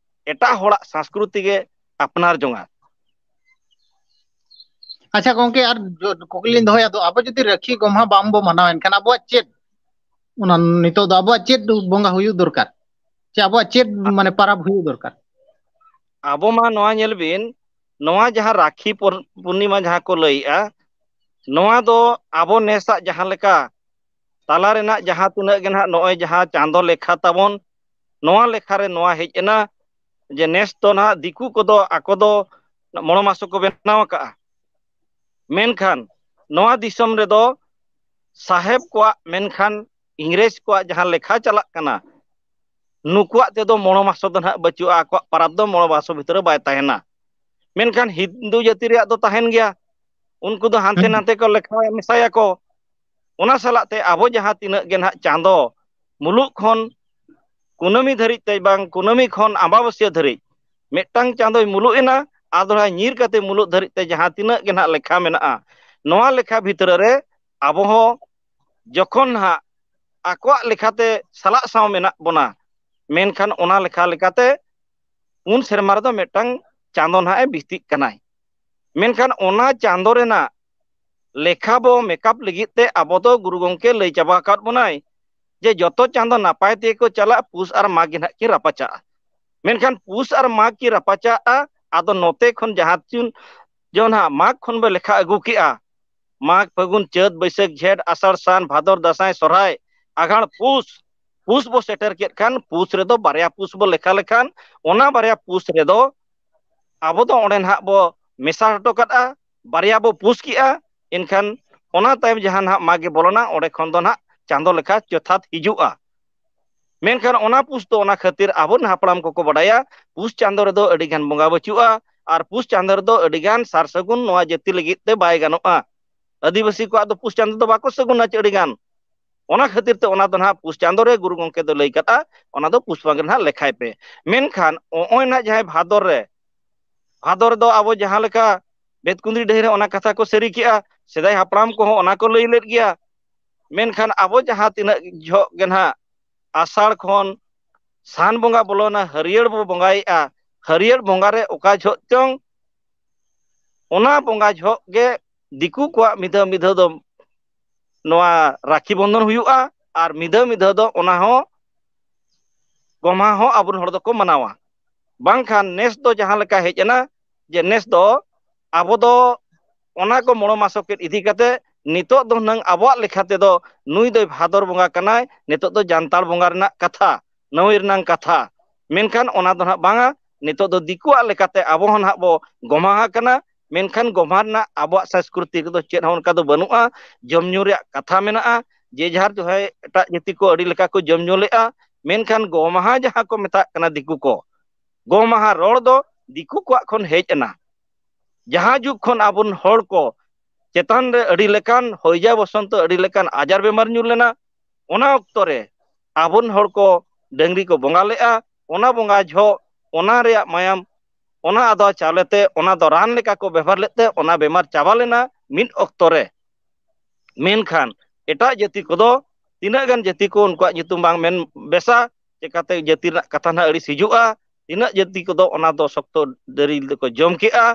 ᱮᱴᱟᱜ ᱦᱚᱲᱟᱜ ᱥᱚᱝᱥᱠᱨᱤᱛᱤ ᱜᱮ ᱟᱯᱱᱟᱨ ᱡᱚᱝᱟ᱾ ᱟᱪᱪᱷᱟ ᱜᱚᱝᱠᱮ, ᱟᱨ ᱡᱚ-, ᱠᱩᱠᱞᱤ ᱞᱤᱧ ᱫᱚᱦᱚᱭᱟ, ᱟᱫᱚ ᱟᱵᱚ ᱡᱩᱫᱤ ᱨᱟᱹᱠᱷᱤ ᱜᱚᱢᱦᱟ ᱵᱟᱝ ᱵᱚ ᱢᱟᱱᱟᱣᱟ, ᱮᱱᱠᱷᱟᱱ ᱟᱵᱚᱣᱟᱜ ᱪᱮᱫ, ᱚᱱᱟ ᱱᱤᱛᱚᱜ ᱫᱚ ᱟᱵᱚᱣᱟᱜ ᱪᱮᱫ ᱵᱚᱸᱜᱟ ᱦᱩᱭᱩᱜ ᱫᱚᱨᱠᱟᱨ? ᱪᱮ ᱟᱵᱚᱣᱟᱜ ᱪᱮᱫ ᱢᱟᱱᱮ ᱯᱟᱨᱟᱵᱽ ᱦᱩᱭᱩᱜ ᱫᱚᱨᱠᱟᱨ? ᱟᱵᱚ ᱢᱟ ᱱᱚᱣᱟ ᱧᱮᱞ ᱵᱤᱱ, ᱱᱚᱣᱟ ᱡᱟᱦᱟᱸ ᱨᱟᱠᱷᱤ ᱯᱚᱨ-, ᱯᱩᱨᱱᱤᱢᱟ ᱡᱟᱦᱟᱸ ᱠᱚ ᱞᱟᱹᱭᱮᱜᱼᱟ, ᱱᱚᱣᱟ ᱫᱚ ᱟᱵᱚ ᱱᱮᱥᱟᱜ ᱡᱟᱦᱟᱸ ᱞᱮᱠᱟ ᱛᱟᱞᱟ ᱨᱮᱱᱟᱜ ᱡᱟᱦᱟᱸ ᱛᱤᱱᱟᱹᱜ ᱜᱮ ᱱᱟᱦᱟᱜ ᱱᱚᱜᱼᱚᱭ ᱡᱟᱦᱟᱸ ᱪᱟᱸᱫᱚ ᱞᱮᱠᱷᱟ ᱛᱟᱵᱚᱱ, ᱱᱚᱣᱟ ᱞᱮᱠᱷᱟ ᱨᱮ ᱱᱚᱣᱟ ᱦᱮᱡ ᱮᱱᱟ ᱡᱮ ᱱᱮᱥ ᱫᱚ ᱱᱟᱦᱟᱜ ᱫᱤᱠᱩ ᱠᱚᱫᱚ ᱟᱠᱚ ᱫᱚ ᱢᱚᱬᱚ ᱢᱟᱥᱚ ᱠᱚ ᱵᱮᱱᱟᱣ ᱟᱠᱟᱜᱼᱟ᱾ ᱢᱮᱱᱠᱷᱟᱱ ᱱᱚᱣᱟ ᱫᱤᱥᱚᱢ ᱨᱮᱫᱚ ᱥᱟᱦᱮᱵ ᱠᱚᱣᱟᱜ, ᱢᱮᱱᱠᱷᱟᱱ ᱤᱝᱨᱮᱡᱽ ᱠᱚᱣᱟᱜ ᱡᱟᱦᱟᱸ ᱞᱮᱠᱷᱟ ᱪᱟᱞᱟᱜ ᱠᱟᱱᱟ, ᱱᱩᱠᱩᱣᱟᱜ ᱛᱮᱫᱚ ᱢᱚᱬᱚ ᱢᱟᱥᱚ ᱫᱚ ᱱᱟᱦᱟᱜ ᱵᱟᱹᱪᱩᱜᱼᱟ, ᱟᱠᱚᱣᱟᱜ ᱯᱟᱨᱟᱵᱽ ᱫᱚ ᱢᱚᱬᱚ ᱢᱟᱥᱚ ᱵᱷᱤᱛᱨᱤ ᱨᱮ ᱵᱟᱭ ᱛᱟᱦᱮᱱᱟ᱾ ᱢᱮᱱᱠᱷᱟᱱ ᱦᱤᱱᱫᱩ ᱡᱟᱹᱛᱤ ᱨᱮᱭᱟᱜ ᱫᱚ ᱛᱟᱦᱮᱱ ᱜᱮᱭᱟ, ᱩᱱᱠᱩ ᱫᱚ ᱦᱟᱱᱛᱮ ᱦᱩᱸ᱾ ᱱᱟᱛᱮ ᱠᱚ ᱞᱮᱠᱷᱟ ᱢᱮᱥᱟᱭᱟᱠᱚ᱾ ᱚᱱᱟ ᱥᱟᱞᱟᱜ ᱛᱮ ᱟᱵᱚ ᱡᱟᱦᱟᱸ ᱛᱤᱱᱟᱹᱜ ᱜᱮ ᱱᱟᱦᱟᱜ ᱪᱟᱸᱫᱚ ᱢᱩᱞᱩᱜ ᱠᱷᱚᱱ ᱠᱩᱱᱟᱹᱢᱤ ᱫᱷᱟᱹᱨᱤᱡ ᱛᱮ ᱵᱟᱝ ᱠᱩᱱᱟᱹᱢᱤ ᱠᱷᱚᱱ ᱟᱢᱵᱟᱵᱟᱹᱥᱭᱟᱹ ᱫᱷᱟᱹᱨᱤᱡ ᱢᱤᱫᱴᱟᱝ ᱪᱟᱸᱫᱚᱭ ᱢᱩᱞᱩᱜ ᱮᱱᱟ, ᱟᱨ ᱫᱚᱲᱦᱟ ᱧᱤᱨ ᱠᱟᱛᱮ ᱢᱩᱞᱩᱜ ᱫᱷᱟᱹᱨᱤᱡ ᱛᱮ ᱡᱟᱦᱟᱸ ᱛᱤᱱᱟᱹᱜ ᱜᱮ ᱱᱟᱦᱟᱜ ᱞᱮᱠᱷᱟ ᱢᱮᱱᱟᱜᱼᱟ, ᱱᱚᱣᱟ ᱞᱮᱠᱷᱟ ᱵᱷᱤᱛᱨᱤ ᱨᱮ ᱟᱵᱚ ᱦᱚᱸ ᱡᱚᱠᱷᱚᱱ ᱱᱟᱦᱟᱜ ᱟᱠᱚᱣᱟᱜ ᱞᱮᱠᱷᱟᱛᱮ ᱥᱟᱞᱟᱜ ᱥᱟᱶ ᱢᱮᱱᱟᱜ ᱵᱚᱱᱟ, ᱢᱮᱱᱠᱷᱟᱱ ᱚᱱᱟ ᱞᱮᱠᱷᱟ ᱞᱮᱠᱟᱛᱮ ᱯᱩᱱ ᱥᱮᱨᱢᱟ ᱨᱮᱫᱚ ᱢᱤᱫᱴᱟᱝ ᱪᱟᱸᱫᱚ ᱱᱟᱦᱟᱜ ᱮ ᱵᱤᱥᱛᱤᱜ ᱠᱟᱱᱟᱭ᱾ ᱢᱮᱱᱠᱷᱟᱱ ᱚᱱᱟ ᱪᱟᱸᱫᱚ ᱨᱮᱱᱟᱜ ᱞᱮᱠᱷᱟ ᱵᱚ ᱢᱮᱠᱟᱯ ᱞᱟᱹᱜᱤᱫ ᱛᱮ ᱟᱵᱚ ᱫᱚ ᱜᱩᱨᱩ ᱜᱚᱢᱠᱮ ᱞᱟᱹᱭ ᱪᱟᱵᱟ ᱟᱠᱟᱫ ᱵᱚᱱᱟᱭ ᱡᱮ ᱡᱚᱛᱚ ᱪᱟᱸᱫᱚ ᱱᱟᱯᱟᱭ ᱛᱮᱜᱮ ᱠᱚ ᱪᱟᱞᱟᱜᱼᱟ, ᱯᱩᱥ ᱟᱨ ᱢᱟᱜᱽ ᱜᱮ ᱱᱟᱦᱟᱜ ᱠᱤᱱ ᱨᱟᱯᱟᱪᱟᱜᱼᱟ᱾ ᱢᱮᱱᱠᱷᱟᱱ ᱯᱩᱥ ᱟᱨ ᱢᱟᱜᱽ ᱠᱤᱱ ᱨᱟᱯᱟᱪᱟᱜᱼᱟ, ᱟᱫᱚ ᱱᱚᱛᱮ ᱠᱷᱚᱱ ᱡᱟᱦᱟᱸ ᱪᱩᱱ ᱡᱚ ᱱᱟᱦᱟᱜ ᱢᱟᱜᱽ ᱠᱷᱚᱱ ᱵᱚ ᱞᱮᱠᱷᱟ ᱟᱹᱜᱩ ᱠᱮᱜᱼᱟ, ᱢᱟᱜᱽ, ᱯᱷᱟᱹᱜᱩᱱ, ᱪᱟᱹᱛ, ᱵᱟᱹᱭᱥᱟᱹᱠᱷ, ᱡᱷᱮᱸᱴ, ᱟᱥᱟᱲ, ᱥᱟᱱ, ᱵᱷᱟᱫᱚᱨ, ᱫᱟᱸᱥᱟᱭ, ᱥᱚᱨᱦᱟᱭ, ᱟᱜᱷᱟᱲ, ᱯᱩᱥ, ᱯᱩᱥ ᱵᱚ ᱥᱮᱴᱮᱨ ᱠᱮᱫ ᱠᱷᱟᱱ ᱯᱩᱥ ᱨᱮᱫᱚ ᱵᱟᱨᱭᱟ ᱯᱩᱥ ᱵᱚ ᱞᱮᱠᱷᱟ ᱞᱮᱠᱷᱟᱱ ᱚᱱᱟ ᱵᱟᱨᱭᱟ ᱯᱩᱥ ᱨᱮᱫᱚ ᱟᱵᱚ ᱫᱚ ᱚᱸᱰᱮ ᱱᱟᱦᱟᱜ ᱵᱚ ᱢᱮᱥᱟ ᱦᱚᱴᱚ ᱠᱟᱫᱼᱟ, ᱵᱟᱨᱭᱟ ᱵᱚ ᱯᱩᱥ ᱠᱮᱜᱼᱟ᱾ ᱮᱱᱠᱷᱟᱱ ᱚᱱᱟ ᱛᱟᱭᱚᱢ ᱡᱟᱦᱟᱸ ᱱᱟᱦᱟᱜ ᱢᱟᱜᱽ ᱜᱮ ᱵᱚᱞᱚᱱᱟ, ᱚᱸᱰᱮ ᱠᱷᱚᱱ ᱫᱚ ᱱᱟᱦᱟᱜ ᱪᱟᱸᱫᱚ ᱞᱮᱠᱷᱟ ᱡᱚᱛᱷᱟᱛ ᱦᱤᱡᱩᱜᱼᱟ᱾ ᱢᱮᱱᱠᱷᱟᱱ ᱚᱱᱟ ᱯᱩᱥ ᱫᱚ ᱚᱱᱟ ᱠᱷᱟᱹᱛᱤᱨ ᱟᱵᱚ ᱨᱮᱱ ᱦᱟᱯᱲᱟᱢ ᱠᱚᱠᱚ ᱵᱟᱰᱟᱭᱟ, ᱯᱩᱥ ᱪᱟᱸᱫᱚ ᱨᱮᱫᱚ ᱟᱹᱰᱤ ᱜᱟᱱ ᱵᱚᱸᱜᱟ ᱵᱟᱹᱪᱩᱜᱼᱟ, ᱟᱨ ᱯᱩᱥ ᱪᱟᱸᱫᱚ ᱨᱮᱫᱚ ᱟᱹᱰᱤ ᱜᱟᱱ ᱥᱟᱨ ᱥᱟᱹᱜᱩᱱ ᱱᱚᱣᱟ ᱡᱟᱹᱛᱤ ᱞᱟᱹᱜᱤᱫ ᱛᱮ ᱵᱟᱭ ᱜᱟᱱᱚᱜᱼᱟ᱾ ᱟᱹᱫᱤᱵᱟᱹᱥᱤ ᱠᱚᱣᱟᱜ ᱫᱚ ᱯᱩᱥ ᱪᱟᱸᱫᱚ ᱫᱚ ᱵᱟᱠᱚ ᱥᱟᱹᱜᱩᱱᱟ ᱪᱮ ᱟᱹᱰᱤ ᱜᱟᱱ᱾ ᱚᱱᱟ ᱠᱷᱟᱹᱛᱤᱨ ᱛᱮ ᱚᱱᱟ ᱫᱚ ᱱᱟᱦᱟᱜ ᱯᱩᱥ ᱪᱟᱸᱫᱳ ᱨᱮ ᱜᱩᱨᱩ ᱜᱚᱢᱠᱮ ᱫᱚ ᱞᱟᱹᱭ ᱠᱟᱫᱼᱟ, ᱚᱱᱟ ᱫᱚ ᱯᱩᱥ ᱵᱚᱸᱜᱟ ᱨᱮ ᱱᱟᱦᱟᱜ ᱞᱮᱠᱷᱟᱭ ᱯᱮ᱾ ᱢᱮᱱᱠᱷᱟᱱ ᱱᱚᱜᱼᱚᱭ ᱱᱟᱦᱟᱜ ᱡᱟᱦᱟᱸᱭ ᱵᱷᱟᱫᱚᱨ ᱨᱮ, ᱵᱷᱟᱫᱚᱨ ᱨᱮᱫᱚ ᱟᱵᱚ ᱡᱟᱦᱟᱸ ᱞᱮᱠᱟ ᱵᱮᱛᱠᱩᱸᱫᱽᱨᱤ ᱰᱟᱹᱦᱤ ᱨᱮ ᱚᱱᱟ ᱠᱟᱛᱷᱟ ᱠᱚ ᱥᱟᱹᱨᱤ ᱠᱮᱜᱼᱟ, ᱥᱮᱫᱟᱭ ᱦᱟᱯᱲᱟᱢ ᱠᱚᱦᱚᱸ ᱚᱱᱟ ᱠᱚ ᱞᱟᱹᱭ ᱞᱮᱫ ᱜᱮᱭᱟ᱾ ᱢᱮᱱᱠᱷᱟᱱ ᱟᱵᱚ ᱡᱟᱦᱟᱸ ᱛᱤᱱᱟᱹᱜ ᱡᱚᱦᱚᱜ ᱜᱮ ᱱᱟᱦᱟᱜ ᱟᱥᱟᱲ ᱠᱷᱚᱱ ᱥᱟᱱ ᱵᱚᱸᱜᱟ ᱵᱚᱞᱚᱱᱟ, ᱦᱟᱹᱨᱭᱟᱹᱲ ᱵᱚ ᱵᱚᱸᱜᱟᱭᱮᱜᱼᱟ᱾ ᱦᱟᱹᱨᱭᱟᱹᱲ ᱵᱚᱸᱜᱟ ᱨᱮ ᱚᱠᱟ ᱡᱚᱦᱚᱜ ᱪᱚᱝ ᱚᱱᱟ ᱵᱚᱸᱜᱟ ᱡᱚᱦᱚᱜ ᱜᱮ ᱫᱤᱠᱩ ᱠᱚᱣᱟᱜ ᱢᱤᱫ ᱫᱷᱟᱣ ᱢᱤᱫ ᱫᱷᱟᱣ ᱫᱚ ᱱᱚᱣᱟ ᱨᱟᱠᱷᱤ ᱵᱚᱱᱫᱷᱚᱱ ᱦᱩᱭᱩᱜᱼᱟ, ᱟᱨ ᱢᱤᱫ ᱫᱷᱟᱣ ᱢᱤᱫ ᱫᱷᱟᱣ ᱫᱚ ᱚᱱᱟ ᱦᱚᱸ ᱜᱚᱢᱦᱟ ᱦᱚᱸ ᱟᱵᱚᱨᱮᱱ ᱦᱚᱲ ᱫᱚᱠᱚ ᱢᱟᱱᱟᱣᱟ᱾ ᱵᱟᱝᱠᱷᱟᱱ ᱱᱮᱥ ᱫᱚ ᱡᱟᱦᱟᱸ ᱞᱮᱠᱟ ᱦᱮᱡ ᱮᱱᱟ, ᱡᱮ ᱱᱮᱥ ᱫᱚ ᱟᱵᱚ ᱫᱚ ᱚᱱᱟ ᱠᱚ ᱢᱚᱬᱮ ᱢᱟᱥᱚ ᱠᱮᱫ ᱤᱫᱤ ᱠᱟᱛᱮ ᱱᱤᱛᱚᱜ ᱫᱚ ᱦᱩᱱᱟᱹᱝ ᱟᱵᱚᱣᱟᱜ ᱞᱮᱠᱷᱟ ᱛᱮᱫᱚ ᱱᱩᱭ ᱫᱚᱭ ᱵᱷᱟᱫᱚᱨ ᱵᱚᱸᱜᱟ ᱠᱟᱱᱟᱭ, ᱱᱤᱛᱚᱜ ᱫᱚ ᱡᱟᱱᱛᱟᱲ ᱵᱚᱸᱜᱟ ᱨᱮᱱᱟᱜ ᱠᱟᱛᱷᱟ, ᱱᱟᱹᱣᱟᱹᱭ ᱨᱮᱱᱟᱜ ᱠᱟᱛᱷᱟ᱾ ᱢᱮᱱᱠᱷᱟᱱ ᱚᱱᱟ ᱫᱚ ᱱᱟᱦᱟᱜ ᱵᱟᱝᱟ, ᱱᱤᱛᱚᱜ ᱫᱚ ᱫᱤᱠᱩᱣᱟᱜ ᱞᱮᱠᱟᱛᱮ ᱟᱵᱚ ᱦᱚᱸ ᱱᱟᱦᱟᱜ ᱵᱚ ᱜᱚᱢᱦᱟ ᱟᱠᱟᱱᱟ᱾ ᱢᱮᱱᱠᱷᱟᱱ ᱜᱚᱢᱦᱟ ᱨᱮᱱᱟᱜ ᱟᱵᱚᱣᱟᱜ ᱥᱚᱝᱥᱠᱨᱤᱛᱤ ᱨᱮᱫᱚ ᱪᱮᱫ ᱦᱚᱸ ᱚᱱᱠᱟ ᱫᱚ ᱵᱟᱹᱱᱩᱜᱼᱟ᱾ ᱡᱚᱢ ᱧᱩ ᱨᱮᱭᱟᱜ ᱠᱟᱛᱷᱟ ᱢᱮᱱᱟᱜᱼᱟ, ᱡᱮ ᱡᱟᱦᱟᱨ ᱡᱟᱦᱟᱸᱭ ᱮᱴᱟᱜ ᱡᱟᱹᱛᱤ ᱠᱚ ᱟᱹᱰᱤ ᱞᱮᱠᱟ ᱠᱚ ᱡᱚᱢ ᱧᱩ ᱞᱮᱜᱼᱟ᱾ ᱢᱮᱱᱠᱷᱟᱱ ᱜᱚᱢᱦᱟ ᱡᱟᱦᱟᱸ ᱠᱚ ᱢᱮᱛᱟᱜ ᱠᱟᱱᱟ ᱫᱤᱠᱩ ᱠᱚ, ᱜᱚᱢᱦᱟ ᱨᱚᱲ ᱫᱚ ᱫᱤᱠᱩ ᱠᱚᱣᱟᱜ ᱠᱷᱚᱱ ᱦᱮᱡ ᱮᱱᱟ᱾ ᱡᱟᱦᱟᱸ ᱡᱩᱜᱽ ᱠᱷᱚᱱ ᱟᱵᱚᱨᱮᱱ ᱦᱚᱲ ᱠᱚ ᱪᱮᱛᱟᱱ ᱨᱮ ᱟᱹᱰᱤ ᱞᱮᱠᱟᱱ ᱦᱚᱭᱡᱟ ᱵᱚᱥᱚᱱᱛᱚ, ᱟᱹᱰᱤ ᱞᱮᱠᱟᱱ ᱟᱡᱟᱨ ᱵᱮᱢᱟᱨ ᱧᱩᱨ ᱞᱮᱱᱟ, ᱚᱱᱟ ᱚᱠᱛᱚ ᱨᱮ ᱟᱵᱚᱨᱮᱱ ᱦᱚᱲ ᱠᱚ ᱰᱟᱹᱝᱨᱤ ᱠᱚ ᱵᱚᱸᱜᱟ ᱞᱮᱫᱼᱟ᱾ ᱚᱱᱟ ᱵᱚᱸᱜᱟ ᱡᱚᱦᱚᱜ ᱚᱱᱟ ᱨᱮᱭᱟᱜ ᱢᱟᱭᱟᱢ, ᱚᱱᱟ ᱟᱫᱣᱟ ᱪᱟᱣᱞᱮ ᱛᱮ ᱚᱱᱟ ᱫᱚ ᱨᱟᱱ ᱞᱮᱠᱟ ᱠᱚ ᱵᱮᱵᱚᱦᱟᱨ ᱞᱮᱫ ᱛᱮ ᱚᱱᱟ ᱵᱮᱢᱟᱨ ᱪᱟᱵᱟ ᱞᱮᱱᱟ ᱢᱤᱫ ᱚᱠᱛᱚ ᱨᱮ᱾ ᱢᱮᱱᱠᱷᱟᱱ ᱮᱴᱟᱜ ᱡᱟᱹᱛᱤ ᱠᱚᱫᱚ ᱛᱤᱱᱟᱹᱜ ᱜᱟᱱ ᱡᱟᱹᱛᱤ ᱠᱚ, ᱩᱱᱠᱩᱣᱟᱜ ᱧᱩᱛᱩᱢ ᱵᱟᱝ ᱢᱮᱱ ᱵᱮᱥᱟ, ᱪᱮᱠᱟᱛᱮ ᱡᱟᱹᱛᱤ ᱨᱮᱱᱟᱜ ᱠᱟᱛᱷᱟ ᱱᱟᱦᱟᱜ ᱟᱹᱲᱤᱥ ᱦᱤᱡᱩᱜᱼᱟ᱾ ᱛᱤᱱᱟᱹᱜ ᱡᱟᱹᱛᱤ ᱠᱚᱫᱚ ᱚᱱᱟ ᱫᱚ ᱥᱚᱠᱛᱚ ᱫᱟᱹᱨᱤ ᱫᱚᱠᱚ ᱡᱚᱢ ᱠᱮᱜᱼᱟ,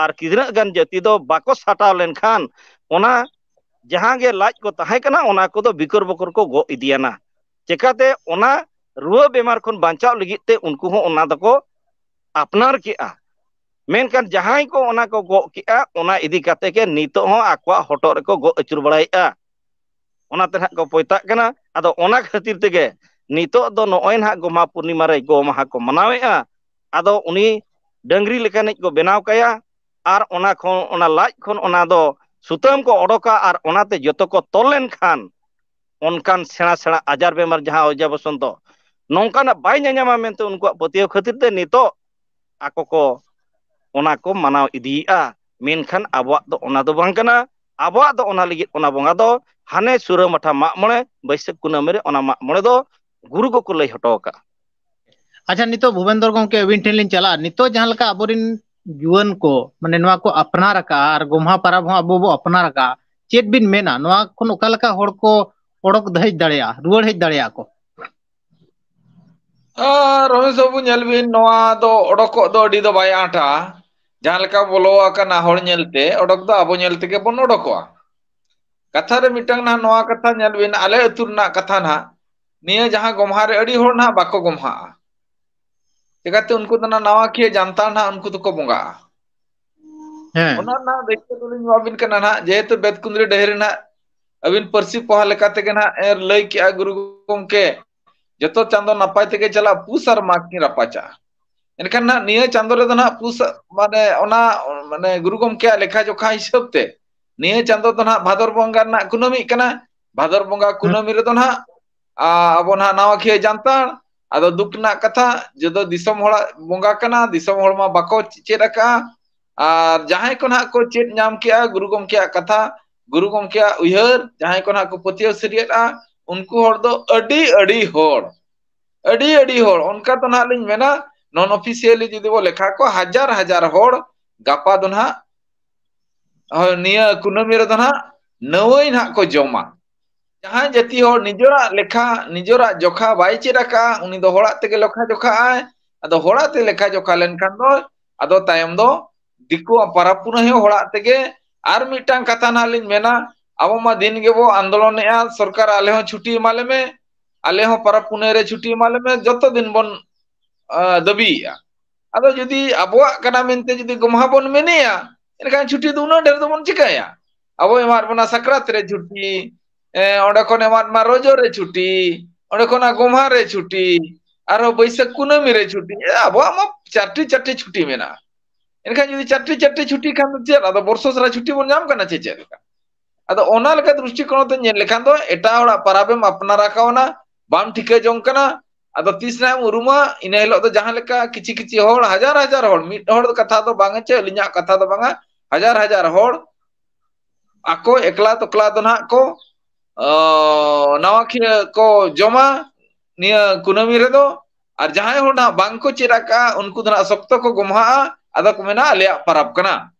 ᱟᱨ ᱛᱤᱱᱟᱹᱜ ᱜᱟᱱ ᱡᱟᱹᱛᱤ ᱫᱚ ᱵᱟᱠᱚ ᱥᱟᱴᱟᱣ ᱞᱮᱱᱠᱷᱟᱱ ᱚᱱᱟ ᱡᱟᱦᱟᱸ ᱜᱮ ᱞᱟᱡ ᱠᱚ ᱛᱟᱦᱮᱸ ᱠᱟᱱᱟ ᱚᱱᱟ ᱠᱚᱫᱚ ᱵᱤᱠᱚᱨ ᱵᱚᱠᱚᱨ ᱠᱚ ᱜᱚᱜ ᱤᱫᱤᱭᱟᱱᱟ᱾ ᱪᱮᱠᱟᱛᱮ ᱚᱱᱟ ᱨᱩᱣᱟᱹ ᱵᱮᱢᱟᱨ ᱠᱷᱚᱱ ᱵᱟᱧᱪᱟᱣ ᱞᱟᱹᱜᱤᱫ ᱛᱮ ᱩᱱᱠᱩ ᱦᱚᱸ ᱚᱱᱟ ᱫᱚᱠᱚ ᱟᱯᱱᱟᱨ ᱠᱮᱜᱼᱟ᱾ ᱢᱮᱱᱠᱷᱟᱱ ᱡᱟᱦᱟᱸᱭ ᱠᱚ ᱚᱱᱟ ᱠᱚ ᱜᱚᱜ ᱠᱮᱜᱼᱟ, ᱚᱱᱟ ᱤᱫᱤ ᱠᱟᱛᱮ ᱜᱮ ᱱᱤᱛᱚᱜ ᱦᱚᱸ ᱟᱠᱚᱣᱟᱜ ᱦᱚᱴᱚᱜ ᱨᱮᱠᱚ ᱜᱚᱜ ᱟᱹᱪᱩᱨ ᱵᱟᱲᱟᱭᱮᱫᱼᱟ᱾ ᱚᱱᱟᱛᱮ ᱱᱟᱦᱟᱜ ᱠᱚ ᱯᱚᱭᱛᱟᱜ ᱠᱟᱱᱟ᱾ ᱟᱫᱚ ᱚᱱᱟ ᱠᱷᱟᱹᱛᱤᱨ ᱛᱮᱜᱮ ᱱᱤᱛᱚᱜ ᱫᱚ ᱱᱚᱜᱼᱚᱭ ᱱᱟᱦᱟᱜ ᱜᱚᱢᱦᱟ ᱯᱩᱨᱱᱤᱢᱟ ᱨᱮ ᱜᱚ ᱢᱟᱦᱟ ᱠᱚ ᱢᱟᱱᱟᱣᱮᱫᱼᱟ᱾ ᱟᱫᱚ ᱩᱱᱤ ᱰᱟᱹᱝᱨᱤ ᱞᱮᱠᱟᱱᱤᱡ ᱠᱚ ᱵᱮᱱᱟᱣ ᱠᱟᱭᱟ, ᱟᱨ ᱚᱱᱟ ᱠᱷᱚᱱ, ᱚᱱᱟ ᱞᱟᱡ ᱠᱷᱚᱱ ᱚᱱᱟ ᱫᱚ ᱥᱩᱛᱟᱹᱢ ᱠᱚ ᱚᱰᱚᱠᱟ, ᱟᱨ ᱚᱱᱟᱛᱮ ᱡᱚᱛᱚ ᱠᱚ ᱛᱚᱞ ᱞᱮᱱᱠᱷᱟᱱ ᱚᱱᱠᱟᱱ ᱥᱮᱬᱟ ᱥᱮᱬᱟ ᱟᱡᱟᱨ ᱵᱮᱢᱟᱨ ᱡᱟᱦᱟᱸ ᱚᱡᱟ ᱵᱚᱥᱚᱱᱛᱚ ᱱᱚᱝᱠᱟᱱᱟᱜ ᱵᱟᱭ ᱧᱟᱧᱟᱢᱟ ᱢᱮᱱᱛᱮ ᱩᱱᱠᱩᱣᱟᱜ ᱯᱟᱹᱛᱭᱟᱹᱣ ᱠᱷᱟᱹᱛᱤᱨ ᱛᱮ ᱱᱤᱛᱚᱜ ᱟᱠᱚ ᱠᱚ ᱚᱱᱟ ᱠᱚ ᱢᱟᱱᱟᱣ ᱤᱫᱤᱭᱮᱫᱼᱟ᱾ ᱢᱮᱱᱠᱷᱟᱱ ᱟᱵᱚᱣᱟᱜ ᱫᱚ ᱚᱱᱟ ᱫᱚ ᱵᱟᱝ ᱠᱟᱱᱟ᱾ ᱟᱵᱚᱣᱟᱜ ᱫᱚ ᱚᱱᱟ ᱞᱟᱹᱜᱤᱫ ᱚᱱᱟ ᱵᱚᱸᱜᱟ ᱫᱚ ᱦᱟᱱᱮ ᱥᱩᱨᱟᱹ ᱢᱟᱴᱷᱟ ᱢᱟᱜ ᱢᱚᱬᱮ, ᱵᱟᱹᱭᱥᱟᱹᱠᱷ ᱠᱩᱱᱟᱹᱢᱤ ᱨᱮ ᱚᱱᱟ ᱢᱟᱜ ᱢᱚᱬᱮ ᱫᱚ ᱜᱩᱨᱩ ᱠᱚᱠᱚ ᱞᱟᱹᱭ ᱦᱚᱴᱚ ᱟᱠᱟᱫᱼᱟ᱾ ᱟᱪᱪᱷᱟ, ᱱᱤᱛᱚᱜ ᱵᱷᱩᱵᱮᱱᱫᱚᱨ ᱜᱚᱢᱠᱮ, ᱟᱹᱵᱤᱱ ᱴᱷᱮᱱ ᱞᱤᱧ ᱪᱟᱞᱟᱜᱼᱟ᱾ ᱱᱤᱛᱚᱜ ᱡᱟᱦᱟᱸ ᱞᱮᱠᱟ ᱟᱵᱚᱨᱮᱱ ᱡᱩᱣᱟᱹᱱ ᱠᱚ, ᱢᱟᱱᱮ, ᱱᱚᱣᱟ ᱠᱚ ᱟᱯᱱᱟᱨ ᱟᱠᱟᱫᱼᱟ ᱟᱨ ᱜᱚᱢᱦᱟ ᱯᱟᱨᱟᱵᱽ ᱦᱚᱸ ᱟᱵᱚ ᱵᱚ ᱟᱯᱱᱟᱨ ᱟᱠᱟᱫᱼᱟ, ᱪᱮᱫ ᱵᱤᱱ ᱢᱮᱱᱟ, ᱱᱚᱣᱟ ᱠᱷᱚᱱ ᱚᱠᱟ ᱞᱮᱠᱟ ᱦᱚᱲ ᱠᱚ ᱚᱰᱚᱠ ᱦᱮᱡ ᱫᱟᱲᱮᱭᱟᱜᱼᱟ, ᱨᱩᱣᱟᱹᱲ ᱦᱮᱡ ᱫᱟᱲᱮᱭᱟᱜᱼᱟ ᱠᱚ? ᱟᱨ ᱨᱚᱢᱮᱥ ᱵᱟᱹᱵᱩ, ᱧᱮᱞ ᱵᱤᱱ, ᱱᱚᱣᱟ ᱫᱚ ᱚᱰᱚᱠᱚᱜ ᱫᱚ ᱟᱹᱰᱤ ᱫᱚ ᱵᱟᱭ ᱟᱸᱴᱟ᱾ ᱡᱟᱦᱟᱸ ᱞᱮᱠᱟ ᱵᱚᱞᱚ ᱟᱠᱟᱱᱟ ᱦᱚᱲ ᱧᱮᱞᱛᱮ, ᱚᱰᱚᱠ ᱫᱚ ᱟᱵᱚ ᱧᱮᱞ ᱛᱮᱜᱮ ᱵᱚᱱ ᱚᱰᱚᱠᱚᱜᱼᱟ᱾ ᱠᱟᱛᱷᱟ ᱨᱮ ᱢᱤᱫᱴᱟᱝ ᱱᱟᱦᱟᱜ ᱱᱚᱣᱟ ᱠᱟᱛᱷᱟ ᱧᱮᱞ ᱵᱤᱱ, ᱟᱞᱮ ᱟᱹᱛᱩ ᱨᱮᱱᱟᱜ ᱠᱟᱛᱷᱟ ᱱᱟᱦᱟᱜ, ᱱᱤᱭᱟᱹ ᱡᱟᱦᱟᱸ ᱜᱚᱢᱦᱟ ᱨᱮ ᱟᱹᱰᱤ ᱦᱚᱲ ᱱᱟᱦᱟᱜ ᱵᱟᱠᱚ ᱜᱚᱢᱦᱟᱜᱼᱟ᱾ ᱪᱮᱠᱟᱛᱮ? ᱩᱱᱠᱩ ᱫᱚ ᱱᱟᱦᱟᱜ ᱱᱟᱣᱟ ᱠᱷᱤᱭᱟᱹ ᱡᱟᱱᱛᱟᱲ ᱱᱟᱦᱟᱜ ᱩᱱᱠᱩ ᱫᱚᱠᱚ ᱵᱚᱸᱜᱟᱜᱼᱟ᱾ ᱦᱮᱸ᱾ ᱚᱱᱟ ᱨᱮᱱᱟᱜ ᱫᱟᱹᱭᱠᱟᱹ ᱫᱚᱞᱤᱧ ᱮᱢᱟᱵᱤᱱ ᱠᱟᱱᱟ ᱱᱟᱦᱟᱜ, ᱡᱮᱦᱮᱛᱩ ᱵᱮᱛᱠᱩᱸᱫᱽᱨᱤ ᱰᱟᱹᱦᱤ ᱨᱮ ᱱᱟᱦᱟᱜ ᱟᱹᱵᱤᱱ ᱯᱟᱹᱨᱥᱤ ᱯᱚᱦᱟ ᱞᱮᱠᱟ ᱛᱮᱜᱮ ᱱᱟᱦᱟᱜ ᱮ ᱞᱟᱹᱭ ᱠᱮᱜᱼᱟ ᱜᱩᱨᱩ ᱜᱚᱢᱠᱮ, ᱡᱚᱛᱚ ᱪᱟᱸᱫᱚ ᱱᱟᱯᱟᱭ ᱛᱮᱜᱮ ᱪᱟᱞᱟᱜ, ᱯᱩᱥ ᱟᱨ ᱢᱟᱜᱽ ᱠᱤᱱ ᱨᱟᱯᱟᱪᱟᱜᱼᱟ᱾ ᱮᱱᱠᱷᱟᱱ ᱱᱟᱦᱟᱜ ᱱᱤᱭᱟᱹ ᱪᱟᱸᱫᱚ ᱨᱮᱫᱚ ᱱᱟᱦᱟᱜ ᱯᱩᱥ, ᱢᱟᱱᱮ, ᱚᱱᱟ, ᱢᱟᱱᱮ, ᱜᱩᱨᱩ ᱜᱚᱢᱠᱮᱭᱟᱜ ᱞᱮᱠᱷᱟ ᱡᱚᱠᱷᱟ ᱦᱤᱥᱟᱹᱵ ᱛᱮ ᱱᱤᱭᱟᱹ ᱪᱟᱸᱫᱚ ᱫᱚ ᱱᱟᱦᱟᱜ ᱵᱷᱟᱫᱚᱨ ᱵᱚᱸᱜᱟ ᱨᱮᱱᱟᱜ ᱠᱩᱱᱟᱹᱢᱤᱜ ᱠᱟᱱᱟ᱾ ᱵᱷᱟᱫᱚᱨ ᱵᱚᱸᱜᱟ ᱦᱩᱸ᱾ ᱠᱩᱱᱟᱹᱢᱤ ᱨᱮᱫᱚ ᱱᱟᱦᱟᱜ, ᱟ, ᱟᱵᱚ ᱱᱟᱦᱟᱜ ᱱᱟᱣᱟ ᱠᱷᱤᱭᱟᱹ ᱡᱟᱱᱛᱟᱲ᱾ ᱟᱫᱚ ᱫᱩᱠ ᱨᱮᱱᱟᱜ ᱠᱟᱛᱷᱟ, ᱡᱚᱛᱚ ᱫᱤᱥᱚᱢ ᱦᱚᱲᱟᱜ ᱵᱚᱸᱜᱟ ᱠᱟᱱᱟ, ᱫᱤᱥᱚᱢ ᱦᱚᱲ ᱢᱟ ᱵᱟᱠᱚ ᱪᱮᱫ ᱟᱠᱟᱜᱼᱟ᱾ ᱟᱨ ᱡᱟᱦᱟᱸᱭ ᱠᱚ ᱱᱟᱦᱟᱜ ᱠᱚ ᱪᱮᱫ ᱧᱟᱢ ᱠᱮᱜᱼᱟ ᱜᱩᱨᱩ ᱜᱚᱢᱠᱮᱭᱟᱜ ᱠᱟᱛᱷᱟ, ᱜᱩᱨᱩ ᱜᱚᱢᱠᱮᱭᱟᱜ ᱩᱭᱦᱟᱹᱨ, ᱡᱟᱦᱟᱸᱭ ᱠᱚ ᱱᱟᱦᱟᱜ ᱠᱚ ᱯᱟᱹᱛᱭᱟᱹᱣ ᱥᱟᱹᱨᱤᱭᱟᱫᱼᱟ, ᱩᱱᱠᱩ ᱦᱚᱲ ᱫᱚ ᱟᱹᱰᱤ, ᱟᱹᱰᱤ ᱦᱚᱲ, ᱟᱹᱰᱤ, ᱟᱹᱰᱤ ᱦᱚᱲ, ᱚᱱᱠᱟ ᱫᱚ ᱱᱟᱦᱟᱜ ᱞᱤᱧ ᱢᱮᱱᱟ, non officially ᱡᱩᱫᱤ ᱵᱚ ᱞᱮᱠᱷᱟ ᱠᱚᱣᱟ, ᱦᱟᱡᱟᱨ, ᱦᱟᱡᱟᱨ ᱦᱚᱲ ᱜᱟᱯᱟ ᱫᱚ ᱱᱟᱦᱟᱜ, ᱦᱳᱭ, ᱱᱤᱭᱟᱹ ᱠᱩᱱᱟᱹᱢᱤ ᱨᱮᱫᱚ ᱱᱟᱦᱟᱜ ᱱᱟᱹᱣᱟᱹᱭ ᱱᱟᱦᱟᱜ ᱠᱚ ᱡᱚᱢᱟ᱾ ᱡᱟᱦᱟᱸᱭ ᱡᱟᱹᱛᱤ ᱦᱚᱲ ᱱᱤᱡᱮᱨᱟᱜ ᱞᱮᱠᱷᱟ, ᱱᱤᱡᱮᱨᱟᱜ ᱡᱚᱠᱷᱟ ᱵᱟᱭ ᱪᱮᱫ ᱟᱠᱟᱫᱼᱟ, ᱩᱱᱤ ᱫᱚ ᱦᱚᱲᱟᱜ ᱛᱮᱜᱮ ᱞᱮᱠᱷᱟ ᱡᱚᱠᱷᱟᱜ ᱟᱭ᱾ ᱟᱫᱚ ᱦᱚᱲᱟᱜ ᱛᱮ ᱞᱮᱠᱷᱟ ᱡᱚᱠᱷᱟ ᱞᱮᱱᱠᱷᱟᱱ ᱫᱚ, ᱟᱫᱚ ᱛᱟᱭᱚᱢ ᱫᱚ ᱫᱤᱠᱩᱣᱟᱜ ᱯᱟᱨᱟᱵᱽ ᱯᱩᱱᱟᱹᱭ ᱦᱚᱸ ᱦᱚᱲᱟᱜ ᱛᱮᱜᱮ᱾ ᱟᱨ ᱢᱤᱫᱴᱟᱝ ᱠᱟᱛᱷᱟ ᱱᱟᱦᱟᱜ ᱞᱤᱧ ᱢᱮᱱᱟ, ᱟᱵᱚ ᱢᱟ ᱫᱤᱱ ᱜᱮᱵᱚ ᱟᱱᱫᱳᱞᱚᱱᱮᱜᱼᱟ, ᱥᱚᱨᱠᱟᱨ ᱟᱞᱮ ᱦᱚᱸ ᱪᱷᱩᱴᱤ ᱮᱢᱟ ᱞᱮ ᱢᱮ, ᱟᱞᱮ ᱦᱚᱸ ᱯᱟᱨᱟᱵᱽ ᱯᱩᱱᱟᱹᱭ ᱨᱮ ᱪᱷᱩᱴᱤ ᱮᱢᱟ ᱞᱮ ᱢᱮ, ᱡᱚᱛᱚ ᱫᱤᱱ ᱵᱚᱱ, ᱟ, ᱫᱟᱹᱵᱤᱭᱮᱜᱼᱟ᱾ ᱟᱫᱚ ᱡᱩᱫᱤ ᱟᱵᱚᱣᱟᱜ ᱠᱟᱱᱟ ᱢᱮᱱᱛᱮ ᱡᱩᱫᱤ ᱜᱚᱢᱦᱟ ᱵᱚᱱ ᱢᱮᱱᱮᱜᱼᱟ, ᱮᱱᱠᱷᱟᱱ ᱪᱷᱩᱴᱤ ᱫᱚ ᱩᱱᱟᱹᱜ ᱰᱷᱮᱨ ᱫᱚᱵᱚᱱ ᱪᱤᱠᱟᱹᱭᱟ? ᱟᱵᱚ ᱮᱢᱟᱫ ᱵᱚᱱᱟ ᱥᱟᱠᱨᱟᱛ ᱨᱮ ᱪᱷᱩᱴᱤ, ᱮ, ᱚᱸᱰᱮ ᱠᱷᱚᱱ ᱮᱢᱟᱫ ᱢᱟ ᱨᱚᱡᱚ ᱨᱮ ᱪᱷᱩᱴᱤ, ᱚᱸᱰᱮ ᱠᱷᱚᱱᱟᱜ ᱜᱚᱢᱦᱟ ᱨᱮ ᱪᱷᱩᱴᱤ, ᱟᱨᱦᱚᱸ ᱵᱟᱹᱭᱥᱟᱹᱠᱷ ᱠᱩᱱᱟᱹᱢᱤ ᱨᱮ ᱪᱷᱩᱴᱤ᱾ ᱮ, ᱟᱵᱚᱣᱟᱜ ᱢᱟ ᱪᱟᱨᱴᱤ ᱪᱟᱨᱴᱤ ᱪᱷᱩᱴᱤ ᱢᱮᱱᱟᱜᱼᱟ᱾ ᱮᱱᱠᱷᱟᱱ ᱡᱩᱫᱤ ᱪᱟᱨᱴᱤ ᱪᱟᱨᱴᱤ ᱪᱷᱩᱴᱤ ᱠᱷᱟᱱ ᱫᱚ ᱪᱮᱫ ᱟᱫᱚ ᱵᱚᱨᱥᱚ ᱥᱟᱨᱟ ᱪᱷᱩᱴᱤ ᱵᱚᱱ ᱧᱟᱢ ᱠᱟᱱᱟ ᱪᱮ ᱪᱮᱫ ᱞᱮᱠᱟ? ᱟᱫᱚ ᱚᱱᱟ ᱞᱮᱠᱟ ᱫᱨᱤᱥᱴᱤᱠᱳᱬ ᱛᱮ ᱧᱮᱞ ᱞᱮᱠᱷᱟᱱ ᱫᱚ ᱮᱴᱟᱜ ᱦᱚᱲᱟᱜ ᱯᱟᱨᱟᱵᱽ ᱮᱢ ᱟᱯᱱᱟᱨ ᱟᱠᱟᱣᱱᱟ, ᱵᱟᱢ ᱴᱷᱤᱠᱟᱹ ᱡᱚᱝ ᱠᱟᱱᱟ᱾ ᱟᱫᱚ ᱛᱤᱥ ᱱᱟᱜ ᱮᱢ ᱩᱨᱩᱢᱟ? ᱤᱱᱟᱹ ᱦᱤᱞᱳᱜ ᱫᱚ ᱡᱟᱦᱟᱸ ᱞᱮᱠᱟ ᱠᱤᱪᱷᱤ ᱠᱤᱪᱷᱤ ᱦᱚᱲ, ᱦᱟᱡᱟᱨ ᱦᱟᱡᱟᱨ ᱦᱚᱲ, ᱢᱤᱫ ᱦᱚᱲ ᱫᱚ ᱠᱟᱛᱷᱟ ᱫᱚ ᱵᱟᱝᱟ ᱪᱮ, ᱟᱹᱞᱤᱧᱟᱜ ᱠᱟᱛᱷᱟ ᱫᱚ ᱵᱟᱝᱟ, ᱦᱟᱡᱟᱨ ᱦᱟᱡᱟᱨ ᱦᱚᱲ ᱟᱠᱚ ᱮᱠᱞᱟ ᱛᱚᱠᱞᱟ ᱫᱚ ᱱᱟᱦᱟᱜ ᱠᱚ ᱱᱟᱣᱟ ᱠᱷᱤᱨᱟᱹ ᱠᱚ ᱡᱚᱢᱟ ᱱᱤᱭᱟᱹ ᱠᱩᱱᱟᱹᱢᱤ ᱨᱮᱫᱚ᱾ ᱟᱨ ᱡᱟᱦᱟᱸᱭ ᱦᱚᱲ ᱱᱟᱦᱟᱜ ᱵᱟᱝ ᱠᱚ ᱪᱮᱫ ᱟᱠᱟᱫᱼᱟ, ᱩᱱᱠᱩ ᱫᱚ ᱱᱟᱦᱟᱜ ᱥᱚᱠᱛᱚ ᱠᱚ ᱜᱚᱢᱦᱟᱜᱼᱟ᱾ ᱟᱫᱚ ᱠᱚ ᱢᱮᱱᱟ, "ᱟᱞᱮᱭᱟᱜ ᱯᱟᱨᱟᱵᱽ ᱠᱟᱱᱟ᱾"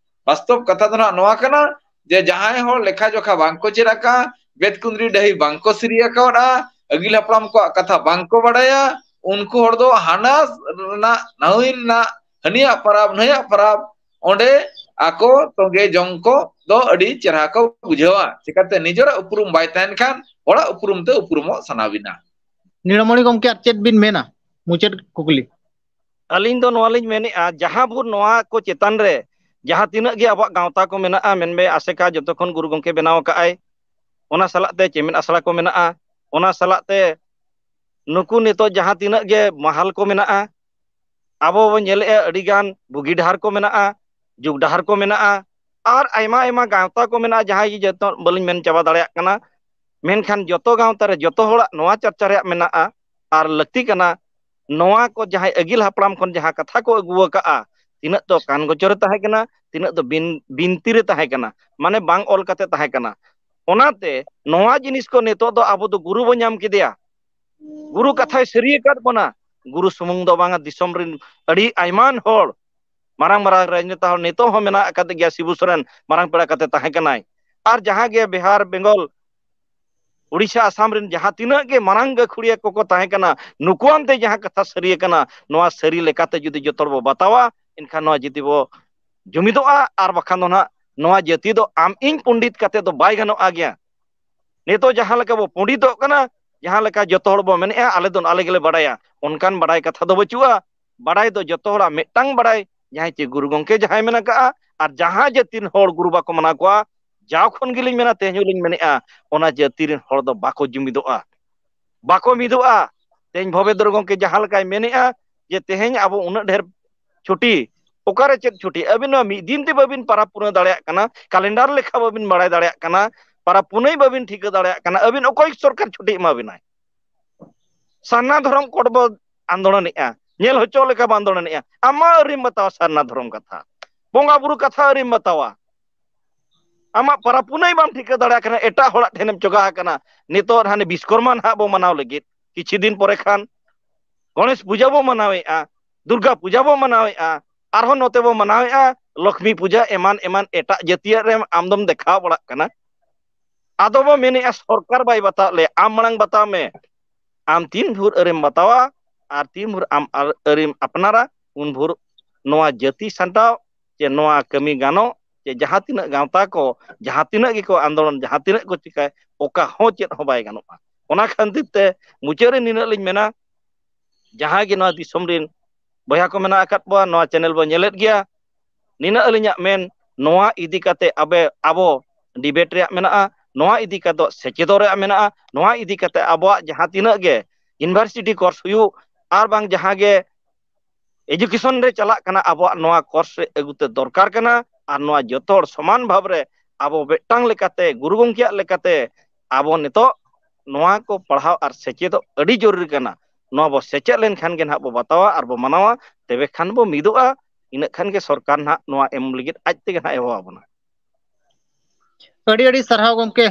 ᱵᱟᱥᱛᱚᱵ ᱠᱟᱛᱷᱟ ᱫᱚ ᱱᱟᱦᱟᱜ ᱱᱚᱣᱟ ᱠᱟᱱᱟ ᱡᱮ ᱡᱟᱦᱟᱸᱭ ᱦᱚᱲ ᱞᱮᱠᱷᱟ ᱡᱚᱠᱷᱟ ᱵᱟᱝ ᱠᱚ ᱪᱮᱫ ᱟᱠᱟᱫᱼᱟ, ᱵᱮᱫ ᱠᱩᱸᱫᱽᱨᱤ ᱰᱟᱹᱦᱤ ᱵᱟᱝ ᱠᱚ ᱥᱤᱨᱤ ᱟᱠᱟᱣᱟᱫᱼᱟ, ᱟᱹᱜᱤᱞ ᱦᱟᱯᱲᱟᱢ ᱠᱚᱣᱟᱜ ᱠᱟᱛᱷᱟ ᱵᱟᱝ ᱠᱚ ᱵᱟᱲᱟᱭᱟ, ᱩᱱᱠᱩ ᱦᱚᱲ ᱫᱚ ᱦᱟᱱᱟ ᱨᱮᱱᱟᱜ ᱱᱟᱹᱭ ᱨᱮᱱᱟᱜ ᱦᱟᱹᱱᱤᱭᱟᱜ ᱯᱟᱨᱟᱵᱽ ᱱᱟᱹᱭᱟᱜ ᱯᱟᱨᱟᱵᱽ ᱚᱸᱰᱮ ᱟᱠᱚ ᱛᱚᱸᱜᱮ ᱡᱚᱝ ᱠᱚ ᱫᱚ ᱟᱹᱰᱤ ᱪᱮᱦᱨᱟ ᱠᱚ ᱵᱩᱡᱷᱟᱹᱣᱟ᱾ ᱪᱤᱠᱟᱹᱛᱮ ᱱᱤᱡᱮᱨᱟᱜ ᱩᱯᱨᱩᱢ ᱵᱟᱭ ᱛᱟᱦᱮᱱ ᱠᱷᱟᱱ ᱦᱚᱲᱟᱜ ᱩᱯᱨᱩᱢ ᱛᱮ ᱩᱯᱨᱩᱢᱚᱜ ᱥᱟᱱᱟ ᱵᱤᱱᱟ᱾ ᱱᱤᱲᱟᱢᱚᱬᱤ ᱜᱚᱢᱠᱮ, ᱟᱨ ᱪᱮᱫ ᱵᱤᱱ ᱢᱮᱱᱟ? ᱢᱩᱪᱟᱹᱫ ᱠᱩᱠᱞᱤ᱾ ᱟᱹᱞᱤᱧ ᱫᱚ ᱱᱚᱣᱟ ᱞᱤᱧ ᱢᱮᱱᱮᱫᱼᱟ, ᱡᱟᱦᱟᱸ ᱵᱷᱳᱨ ᱱᱚᱣᱟ ᱠᱚ ᱪᱮᱛᱟᱱ ᱨᱮ ᱡᱟᱦᱟᱸ ᱛᱤᱱᱟᱹᱜ ᱜᱮ ᱟᱵᱚᱣᱟᱜ ᱜᱟᱶᱛᱟ ᱠᱚ ᱢᱮᱱᱟᱜᱼᱟ, ᱢᱮᱱᱢᱮ ᱟᱥᱮᱠᱟ ᱡᱚᱛᱚ ᱠᱷᱚᱱ ᱜᱩᱨᱩ ᱜᱚᱢᱠᱮ ᱵᱮᱱᱟᱣ ᱟᱠᱟᱫ ᱟᱭ, ᱚᱱᱟ ᱥᱟᱞᱟᱜ ᱛᱮ ᱪᱮᱢᱮᱫ ᱟᱥᱲᱟ ᱠᱚ ᱢᱮᱱᱟᱜᱼᱟ, ᱚᱱᱟ ᱥᱟᱞᱟᱜ ᱛᱮ ᱱᱩᱠᱩ ᱱᱤᱛᱚᱜ ᱡᱟᱦᱟᱸ ᱛᱤᱱᱟᱹᱜ ᱜᱮ ᱢᱟᱦᱟᱞ ᱠᱚ ᱢᱮᱱᱟᱜᱼᱟ, ᱟᱵᱚ ᱵᱚᱱ ᱧᱮᱞᱮᱫᱼᱟ ᱟᱹᱰᱤ ᱜᱟᱱ ᱵᱩᱜᱤ ᱰᱟᱦᱟᱨ ᱠᱚ ᱢᱮᱱᱟᱜᱼᱟ, ᱡᱩᱜᱽ ᱰᱟᱦᱟᱨ ᱠᱚ ᱢᱮᱱᱟᱜᱼᱟ, ᱟᱨ ᱟᱭᱢᱟ ᱟᱭᱢᱟ ᱜᱟᱶᱛᱟ ᱠᱚ ᱢᱮᱱᱟᱜᱼᱟ, ᱡᱟᱦᱟᱸᱭ ᱡᱚᱛᱚ ᱵᱟᱹᱞᱤᱧ ᱢᱮᱱ ᱪᱟᱵᱟ ᱫᱟᱲᱮᱭᱟᱜ ᱠᱟᱱᱟ᱾ ᱢᱮᱱᱠᱷᱟᱱ ᱡᱚᱛᱚ ᱜᱟᱶᱛᱟ ᱨᱮ ᱡᱚᱛᱚ ᱦᱚᱲᱟᱜ ᱱᱚᱣᱟ ᱪᱟᱨᱪᱟ ᱨᱮᱭᱟᱜ ᱢᱮᱱᱟᱜᱼᱟ ᱟᱨ ᱞᱟᱹᱠᱛᱤ ᱠᱟᱱᱟ, ᱱᱚᱣᱟ ᱠᱚ ᱡᱟᱦᱟᱸᱭ ᱟᱹᱜᱤᱞ ᱦᱟᱯᱲᱟᱢ ᱠᱷᱚᱱ ᱡᱟᱦᱟᱸ ᱠᱟᱛᱷᱟ ᱠᱚ ᱟᱹᱜᱩ ᱟᱠᱟᱫᱼᱟ, ᱛᱤᱱᱟᱹᱜ ᱫᱚ ᱠᱟᱱ ᱜᱚᱪᱚ ᱨᱮ ᱛᱟᱦᱮᱸ ᱠᱟᱱᱟ, ᱛᱤᱱᱟᱹᱜ ᱫᱚ ᱵᱤᱱ-, ᱵᱤᱱᱛᱤ ᱨᱮ ᱛᱟᱦᱮᱸ ᱠᱟᱱᱟ, ᱢᱟᱱᱮ ᱵᱟᱝ ᱚᱞ ᱠᱟᱛᱮ ᱛᱟᱦᱮᱸ ᱠᱟᱱᱟ᱾ ᱚᱱᱟᱛᱮ ᱱᱚᱣᱟ ᱡᱤᱱᱤᱥ ᱠᱚ ᱱᱤᱛᱚᱜ ᱫᱚ ᱟᱵᱚ ᱫᱚ ᱜᱩᱨᱩ ᱵᱚ ᱧᱟᱢ ᱠᱮᱫᱮᱭᱟ, ᱜᱩᱨᱩ ᱠᱟᱛᱷᱟᱭ ᱥᱟᱹᱨᱤ ᱟᱠᱟᱫ ᱵᱚᱱᱟ᱾ ᱜᱩᱨᱩ ᱥᱩᱢᱩᱝ ᱫᱚ ᱵᱟᱝᱟ, ᱫᱤᱥᱚᱢ ᱨᱮᱱ ᱟᱹᱰᱤ ᱟᱭᱢᱟᱱ ᱦᱚᱲ, ᱢᱟᱨᱟᱝ ᱢᱟᱨᱟᱝ ᱨᱟᱡᱽᱱᱮᱛᱟ ᱦᱚᱲ ᱱᱤᱛᱚᱜ ᱦᱚᱸ ᱢᱮᱱᱟᱜ ᱟᱠᱟᱫ ᱜᱮᱭᱟ᱾ ᱥᱤᱵᱩ ᱥᱚᱨᱮᱱ ᱢᱟᱨᱟᱝ ᱯᱮᱲᱟ ᱠᱟᱛᱮ ᱛᱟᱦᱮᱸ ᱠᱟᱱᱟᱭ᱾ ᱟᱨ ᱡᱟᱦᱟᱸ ᱜᱮ ᱵᱤᱦᱟᱨ, ᱵᱮᱝᱜᱚᱞ, ᱩᱲᱤᱥᱥᱟ, ᱟᱥᱟᱢ ᱨᱮᱱ ᱡᱟᱦᱟᱸ ᱛᱤᱱᱟᱹᱜ ᱜᱮ ᱢᱟᱨᱟᱝ ᱜᱟᱹᱠᱷᱩᱲᱤᱭᱟᱹ ᱠᱚᱠᱚ ᱛᱟᱦᱮᱸ ᱠᱟᱱᱟ, ᱱᱩᱠᱩᱣᱟᱱ ᱛᱮ ᱡᱟᱦᱟᱸ ᱠᱟᱛᱷᱟ ᱥᱟᱹᱨᱤ ᱟᱠᱟᱱᱟ, ᱱᱚᱣᱟ ᱥᱟᱹᱨᱤ ᱞᱮᱠᱟᱛᱮ ᱡᱩᱫᱤ ᱡᱚᱛᱚ ᱦᱚᱲ ᱵᱚ ᱵᱟᱛᱟᱣᱟ, ᱮᱱᱠᱷᱟᱱ ᱱᱚᱣᱟ ᱡᱟᱹᱛᱤ ᱵᱚ ᱡᱩᱢᱤᱫᱚᱜᱼᱟ᱾ ᱟᱨ ᱵᱟᱠᱷᱟᱱ ᱫᱚ ᱱᱟᱦᱟᱜ ᱱᱚᱣᱟ ᱡᱟᱹᱛᱤ ᱫᱚ ᱟᱢ ᱤᱧ ᱯᱚᱱᱰᱤᱛ ᱠᱟᱛᱮ ᱫᱚ ᱵᱟᱭ ᱜᱟᱱᱚᱜᱼᱟ ᱜᱮᱭᱟ᱾ ᱱᱤᱛᱚᱜ ᱡᱟᱦᱟᱸ ᱞᱮᱠᱟ ᱵᱚ ᱯᱚᱱᱰᱤᱛᱚᱜ ᱠᱟᱱᱟ, ᱡᱟᱦᱟᱸ ᱞᱮᱠᱟ ᱡᱚᱛᱚ ᱦᱚᱲ ᱵᱚ ᱢᱮᱱᱮᱫᱼᱟ, "ᱟᱞᱮ ᱫᱚ ᱟᱞᱮ ᱜᱮᱞᱮ ᱵᱟᱲᱟᱭᱟ", ᱚᱱᱠᱟᱱ ᱵᱟᱲᱟᱭ ᱠᱟᱛᱷᱟ ᱫᱚ ᱵᱟᱹᱪᱩᱜᱼᱟ᱾ ᱵᱟᱲᱟᱭ ᱫᱚ ᱡᱚᱛᱚ ᱦᱚᱲᱟᱜ ᱢᱤᱫᱴᱟᱝ ᱵᱟᱲᱟᱭ, ᱡᱟᱦᱟᱸᱭ ᱪᱮ ᱜᱩᱨᱩ ᱜᱚᱢᱠᱮ ᱡᱟᱦᱟᱸᱭ ᱢᱮᱱᱟᱜ ᱠᱟᱜᱼᱟ, ᱟᱨ ᱡᱟᱦᱟᱸ ᱡᱟᱹᱛᱤ ᱨᱮᱱ ᱦᱚᱲ ᱜᱩᱨᱩ ᱵᱟᱠᱚ ᱢᱟᱱᱟᱣ ᱠᱚᱣᱟ, ᱡᱟᱣ ᱠᱷᱚᱱ ᱜᱮᱞᱤᱧ ᱢᱮᱱᱟ, ᱛᱮᱦᱮᱧ ᱦᱚᱸᱞᱤᱧ ᱢᱮᱱᱮᱫᱼᱟ, ᱚᱱᱟ ᱡᱟᱹᱛᱤ ᱨᱮᱱ ᱦᱚᱲ ᱫᱚ ᱵᱟᱠᱚ ᱡᱩᱢᱤᱫᱚᱜᱼᱟ, ᱵᱟᱠᱚ ᱢᱤᱫᱚᱜᱼᱟ᱾ ᱛᱮᱦᱮᱧ ᱵᱷᱚᱵᱮᱫᱨᱚ ᱜᱚᱢᱠᱮ ᱡᱟᱦᱟᱸ ᱞᱮᱠᱟᱭ ᱢᱮᱱᱮᱫᱼᱟ ᱡᱮ ᱛᱮᱦᱮᱧ ᱟᱵᱚ ᱩᱱᱟᱹᱜ ᱰᱷᱮᱨ ᱪᱷᱩᱴᱤ, ᱚᱠᱟᱨᱮ ᱪᱮᱫ ᱪᱷᱩᱴᱤ? ᱟᱹᱵᱤᱱ ᱱᱚᱣᱟ ᱢᱤᱫ ᱫᱤᱱ ᱛᱮ ᱵᱟᱹᱵᱤᱱ ᱯᱟᱨᱟᱵᱽ ᱯᱩᱱᱟᱹᱭ ᱫᱟᱲᱮᱭᱟᱜ ᱠᱟᱱᱟ, ᱠᱟᱞᱮᱱᱰᱟᱨ ᱞᱮᱠᱷᱟ ᱵᱟᱹᱵᱤᱱ ᱵᱟᱲᱟᱭ ᱫᱟᱲᱮᱭᱟᱜ ᱠᱟᱱᱟ, ᱯᱟᱨᱟᱵᱽ ᱯᱩᱱᱟᱹᱭ ᱵᱟᱹᱵᱤᱱ ᱴᱷᱤᱠᱟᱹ ᱫᱟᱲᱮᱭᱟᱜ ᱠᱟᱱᱟ, ᱟᱹᱵᱤᱱ ᱚᱠᱚᱭ ᱥᱚᱨᱠᱟᱨ ᱪᱷᱩᱴᱤ ᱮᱢᱟ ᱵᱤᱱᱟᱭ? ᱥᱟᱨᱱᱟ ᱫᱷᱚᱨᱚᱢ ᱠᱳᱰ ᱵᱚ ᱟᱱᱫᱳᱞᱚᱱᱮᱜᱼᱟ, ᱧᱮᱞ ᱦᱚᱪᱚ ᱞᱮᱠᱟ ᱵᱚ ᱟᱱᱫᱳᱞᱚᱱᱮᱜᱼᱟ᱾ ᱟᱢ ᱢᱟ ᱟᱹᱣᱨᱤᱢ ᱵᱟᱛᱟᱣᱟ ᱥᱟᱨᱱᱟ ᱫᱷᱚᱨᱚᱢ ᱠᱟᱛᱷᱟ, ᱵᱚᱸᱜᱟ ᱵᱩᱨᱩ ᱠᱟᱛᱷᱟ ᱟᱹᱣᱨᱤᱢ ᱵᱟᱛᱟᱣᱟ᱾ ᱟᱢᱟᱜ ᱯᱟᱨᱟ ᱯᱩᱱᱟᱹᱭ ᱵᱟᱢ ᱴᱷᱤᱠᱟᱹ ᱫᱟᱲᱮᱭᱟᱜ ᱠᱟᱱᱟ, ᱮᱴᱟᱜ ᱦᱚᱲᱟᱜ ᱴᱷᱮᱱᱮᱢ ᱪᱚᱜᱟ ᱟᱠᱟᱱᱟ᱾ ᱱᱤᱛᱚᱜ ᱦᱟᱱᱮ ᱵᱤᱥᱠᱚᱨᱢᱟ ᱱᱟᱦᱟᱜ ᱵᱚ ᱢᱟᱱᱟᱣ ᱞᱟᱹᱜᱤᱫ, ᱠᱤᱪᱷᱩ ᱫᱤᱱ ᱯᱚᱨᱮ ᱠᱷᱟᱱ ᱜᱚᱬᱮᱥ ᱯᱩᱡᱟ ᱵᱚ ᱢᱟᱱᱟᱣᱮᱫᱼᱟ, ᱫᱩᱨᱜᱟ ᱯᱩᱡᱟ ᱵᱚ ᱢᱟᱱᱟᱣᱮᱫᱼᱟ, ᱟᱨᱦᱚᱸ ᱱᱚᱛᱮ ᱵᱚ ᱢᱟᱱᱟᱣᱮᱫᱼᱟ ᱞᱚᱠᱷᱢᱤ ᱯᱩᱡᱟ, ᱮᱢᱟᱱ ᱮᱢᱟᱱ ᱮᱴᱟᱜ ᱡᱟᱹᱛᱤᱭᱟᱜ ᱨᱮ ᱟᱢ ᱫᱚᱢ ᱫᱮᱠᱷᱟᱣ ᱵᱟᱲᱟᱜ ᱠᱟᱱᱟ᱾ ᱟᱫᱚ ᱵᱚ ᱢᱮᱱᱮᱫᱼᱟ ᱥᱚᱨᱠᱟᱨ ᱵᱟᱭ ᱵᱟᱛᱟᱣ ᱞᱮ, ᱟᱢ ᱢᱟᱲᱟᱝ ᱵᱟᱛᱟᱣ ᱢᱮ, ᱟᱢ ᱛᱤᱱ ᱵᱷᱳᱨ ᱟᱹᱨᱤᱢ ᱵᱟᱛᱟᱣᱟ ᱟᱨ ᱛᱤᱱ ᱵᱷᱳᱨ ᱟᱢ ᱟᱨ ᱟᱹᱨᱤᱢ ᱟᱯᱱᱟᱨᱟ, ᱩᱱ ᱵᱷᱳᱨ ᱱᱚᱣᱟ ᱡᱟᱹᱛᱤ ᱥᱟᱢᱴᱟᱣ ᱪᱮ ᱱᱚᱣᱟ ᱠᱟᱹᱢᱤ ᱜᱟᱱᱚᱜ ᱪᱮ ᱡᱟᱦᱟᱸ ᱛᱤᱱᱟᱹᱜ ᱜᱟᱶᱛᱟ ᱠᱚ, ᱡᱟᱦᱟᱸ ᱛᱤᱱᱟᱹᱜ ᱜᱮᱠᱚ ᱟᱱᱫᱳᱞᱚᱱ, ᱡᱟᱦᱟᱸ ᱛᱤᱱᱟᱹᱜ ᱠᱚ ᱪᱤᱠᱟᱹᱭ, ᱚᱠᱟ ᱦᱚᱸ ᱪᱮᱫ ᱦᱚᱸ ᱵᱟᱭ ᱜᱟᱱᱚᱜᱼᱟ᱾ ᱚᱱᱟ ᱠᱷᱟᱹᱛᱤᱨ ᱛᱮ ᱢᱩᱪᱟᱹᱫ ᱨᱮ ᱱᱤᱱᱟᱹᱜ ᱞᱤᱧ ᱢᱮᱱᱟ, ᱡᱟᱦᱟᱸᱭ ᱜᱮ ᱱᱚᱣᱟ ᱫᱤᱥᱚᱢ ᱨᱮᱱ ᱵᱚᱭᱦᱟ ᱠᱚ ᱢᱮᱱᱟᱜ ᱟᱠᱟᱫ ᱠᱚᱣᱟ, ᱱᱚᱣᱟ ᱪᱮᱱᱮᱞ ᱵᱚ ᱧᱮᱞᱮᱫ ᱜᱮᱭᱟ, ᱱᱤᱱᱟᱹᱜ ᱟᱹᱞᱤᱧᱟᱜ ᱢᱮᱱ, ᱱᱚᱣᱟ ᱤᱫᱤ ᱠᱟᱛᱮ ᱟᱵᱮ-, ᱟᱵᱚ ᱰᱤᱵᱮᱴ ᱨᱮᱭᱟᱜ ᱢᱮᱱᱟᱜᱼᱟ, ᱱᱚᱣᱟ ᱤᱫᱤ ᱠᱟᱛᱮ ᱥᱮᱪᱮᱫᱚᱜ ᱨᱮᱭᱟᱜ ᱢᱮᱱᱟᱜᱼᱟ, ᱱᱚᱣᱟ ᱤᱫᱤ ᱠᱟᱛᱮ ᱟᱵᱚᱣᱟᱜ ᱡᱟᱦᱟᱸ ᱛᱤᱱᱟᱹᱜ ᱜᱮ ᱤᱭᱩᱱᱤᱵᱷᱟᱨᱥᱤᱴᱤ ᱠᱳᱨᱥ ᱦᱩᱭᱩᱜ ᱟᱨ ᱵᱟᱝ ᱡᱟᱦᱟᱸ ᱜᱮ ᱮᱡᱩᱠᱮᱥᱚᱱ ᱨᱮ ᱪᱟᱞᱟᱜ ᱠᱟᱱᱟ, ᱟᱵᱚᱣᱟᱜ ᱱᱚᱣᱟ ᱠᱳᱨᱥ ᱨᱮ ᱟᱹᱜᱩ ᱛᱮ ᱫᱚᱨᱠᱟᱨ ᱠᱟᱱᱟ᱾ ᱟᱨ ᱱᱚᱣᱟ ᱡᱚᱛᱚ ᱦᱚᱲ ᱥᱚᱢᱟᱱ ᱵᱷᱟᱵᱽ ᱨᱮ ᱟᱵᱚ ᱢᱤᱫᱴᱟᱝ ᱞᱮᱠᱟᱛᱮ, ᱜᱩᱨᱩ ᱜᱚᱢᱠᱮᱭᱟᱜ ᱞᱮᱠᱟᱛᱮ ᱟᱵᱚ ᱱᱤᱛᱚᱜ ᱱᱚᱣᱟ ᱠᱚ ᱯᱟᱲᱦᱟᱣ ᱟᱨ ᱥᱮᱪᱮᱫᱚᱜ ᱟᱹᱰᱤ ᱡᱚᱨᱩᱨᱤ ᱠᱟᱱᱟ᱾ ᱱᱚᱣᱟ ᱵᱚ ᱥᱮᱪᱮᱫ ᱞᱮᱱᱠᱷᱟᱱ ᱜᱮ ᱱᱟᱦᱟᱜ ᱵᱚ ᱵᱟᱛᱟᱣᱟ ᱟᱨ ᱵᱚ ᱢᱟᱱᱟᱣᱟ, ᱛᱚᱵᱮ ᱠᱷᱟᱱ ᱵᱚ ᱢᱤᱫᱚᱜᱼᱟ᱾ ᱤᱱᱟᱹᱜ ᱠᱷᱟᱱ ᱜᱮ ᱥᱚᱨᱠᱟᱨ ᱱᱟᱦᱟᱜ ᱱᱚᱣᱟ ᱮᱢ ᱞᱟᱹᱜᱤᱫ ᱟᱡ ᱛᱮᱜᱮ ᱱᱟᱦᱟᱜ ᱮᱦᱚᱵ ᱟᱵᱚᱱᱟ᱾ ᱟᱹᱰᱤ ᱟᱹᱰᱤ ᱥᱟᱨᱦᱟᱣ ᱜᱚᱢᱠᱮ,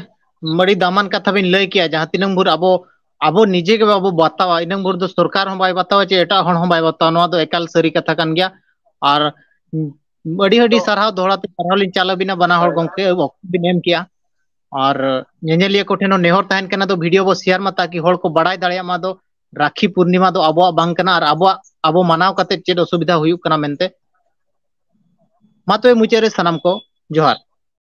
ᱟᱹᱰᱤ ᱫᱟᱢᱟᱱ ᱠᱟᱛᱷᱟ ᱵᱤᱱ ᱞᱟᱹᱭ ᱠᱮᱜᱼᱟ᱾ ᱡᱟᱦᱟᱸ ᱛᱤᱱᱟᱹᱜ ᱵᱷᱳᱨ ᱟᱵᱚ, ᱟᱵᱚ ᱱᱤᱡᱮ ᱜᱮ ᱵᱟᱵᱚ ᱵᱟᱛᱟᱣᱟ, ᱤᱱᱟᱹᱜ ᱵᱷᱳᱨ ᱫᱚ ᱥᱚᱨᱠᱟᱨ ᱦᱚᱸ ᱵᱟᱭ ᱵᱟᱛᱟᱣᱟ ᱪᱮ ᱮᱴᱟᱜ ᱦᱚᱲ ᱦᱚᱸ ᱵᱟᱭ ᱵᱟᱛᱟᱣᱟ᱾ ᱱᱚᱣᱟ ᱫᱚ ᱮᱠᱟᱞ ᱥᱟᱹᱨᱤ ᱠᱟᱛᱷᱟ ᱠᱟᱱ ᱜᱮᱭᱟ᱾ ᱟᱨ ᱟᱹᱰᱤ ᱟᱹᱰᱤ ᱛᱚ ᱥᱟᱨᱦᱟᱣ, ᱫᱚᱦᱲᱟ ᱛᱮ ᱥᱟᱨᱦᱟᱣ ᱞᱤᱧ ᱪᱟᱞ ᱟᱹᱵᱤᱱᱟ ᱵᱟᱱᱟ ᱦᱚᱲ ᱜᱚᱢᱠᱮ, ᱚᱠᱛᱚ ᱵᱤᱱ ᱮᱢ ᱠᱮᱜᱼᱟ᱾ ᱟᱨ ᱧᱮᱧᱮᱞᱤᱭᱟᱹ ᱠᱚ ᱴᱷᱮᱱ ᱦᱚᱸ ᱱᱮᱦᱚᱨ ᱛᱟᱦᱮᱱ ᱠᱟᱱᱟ, ᱫᱚ ᱵᱷᱤᱰᱤᱭᱳ ᱵᱚ ᱥᱮᱭᱟᱨ ᱢᱟ, ᱛᱟᱠᱤ ᱦᱚᱲ ᱠᱚ ᱵᱟᱲᱟᱭ ᱫᱟᱲᱮᱭᱟᱜ ᱢᱟ, ᱫᱚ ᱨᱟᱠᱷᱤ ᱯᱩᱨᱱᱤᱢᱟ ᱫᱚ ᱟᱵᱚᱣᱟᱜ ᱵᱟᱝ ᱠᱟᱱᱟ ᱟᱨ ᱟᱵᱚᱣᱟᱜ, ᱟᱵᱚ ᱢᱟᱱᱟᱣ ᱠᱟᱛᱮ ᱪᱮᱫ ᱚᱥᱩᱵᱤᱫᱷᱟ ᱦᱩᱭᱩᱜ ᱠᱟᱱᱟ ᱢᱮᱱᱛᱮ᱾ ᱢᱟ ᱛᱚᱵᱮ ᱢᱩᱪᱟᱹᱫ ᱨᱮ ᱥᱟᱱᱟᱢ ᱠᱚ ᱡᱚᱦᱟᱨ᱾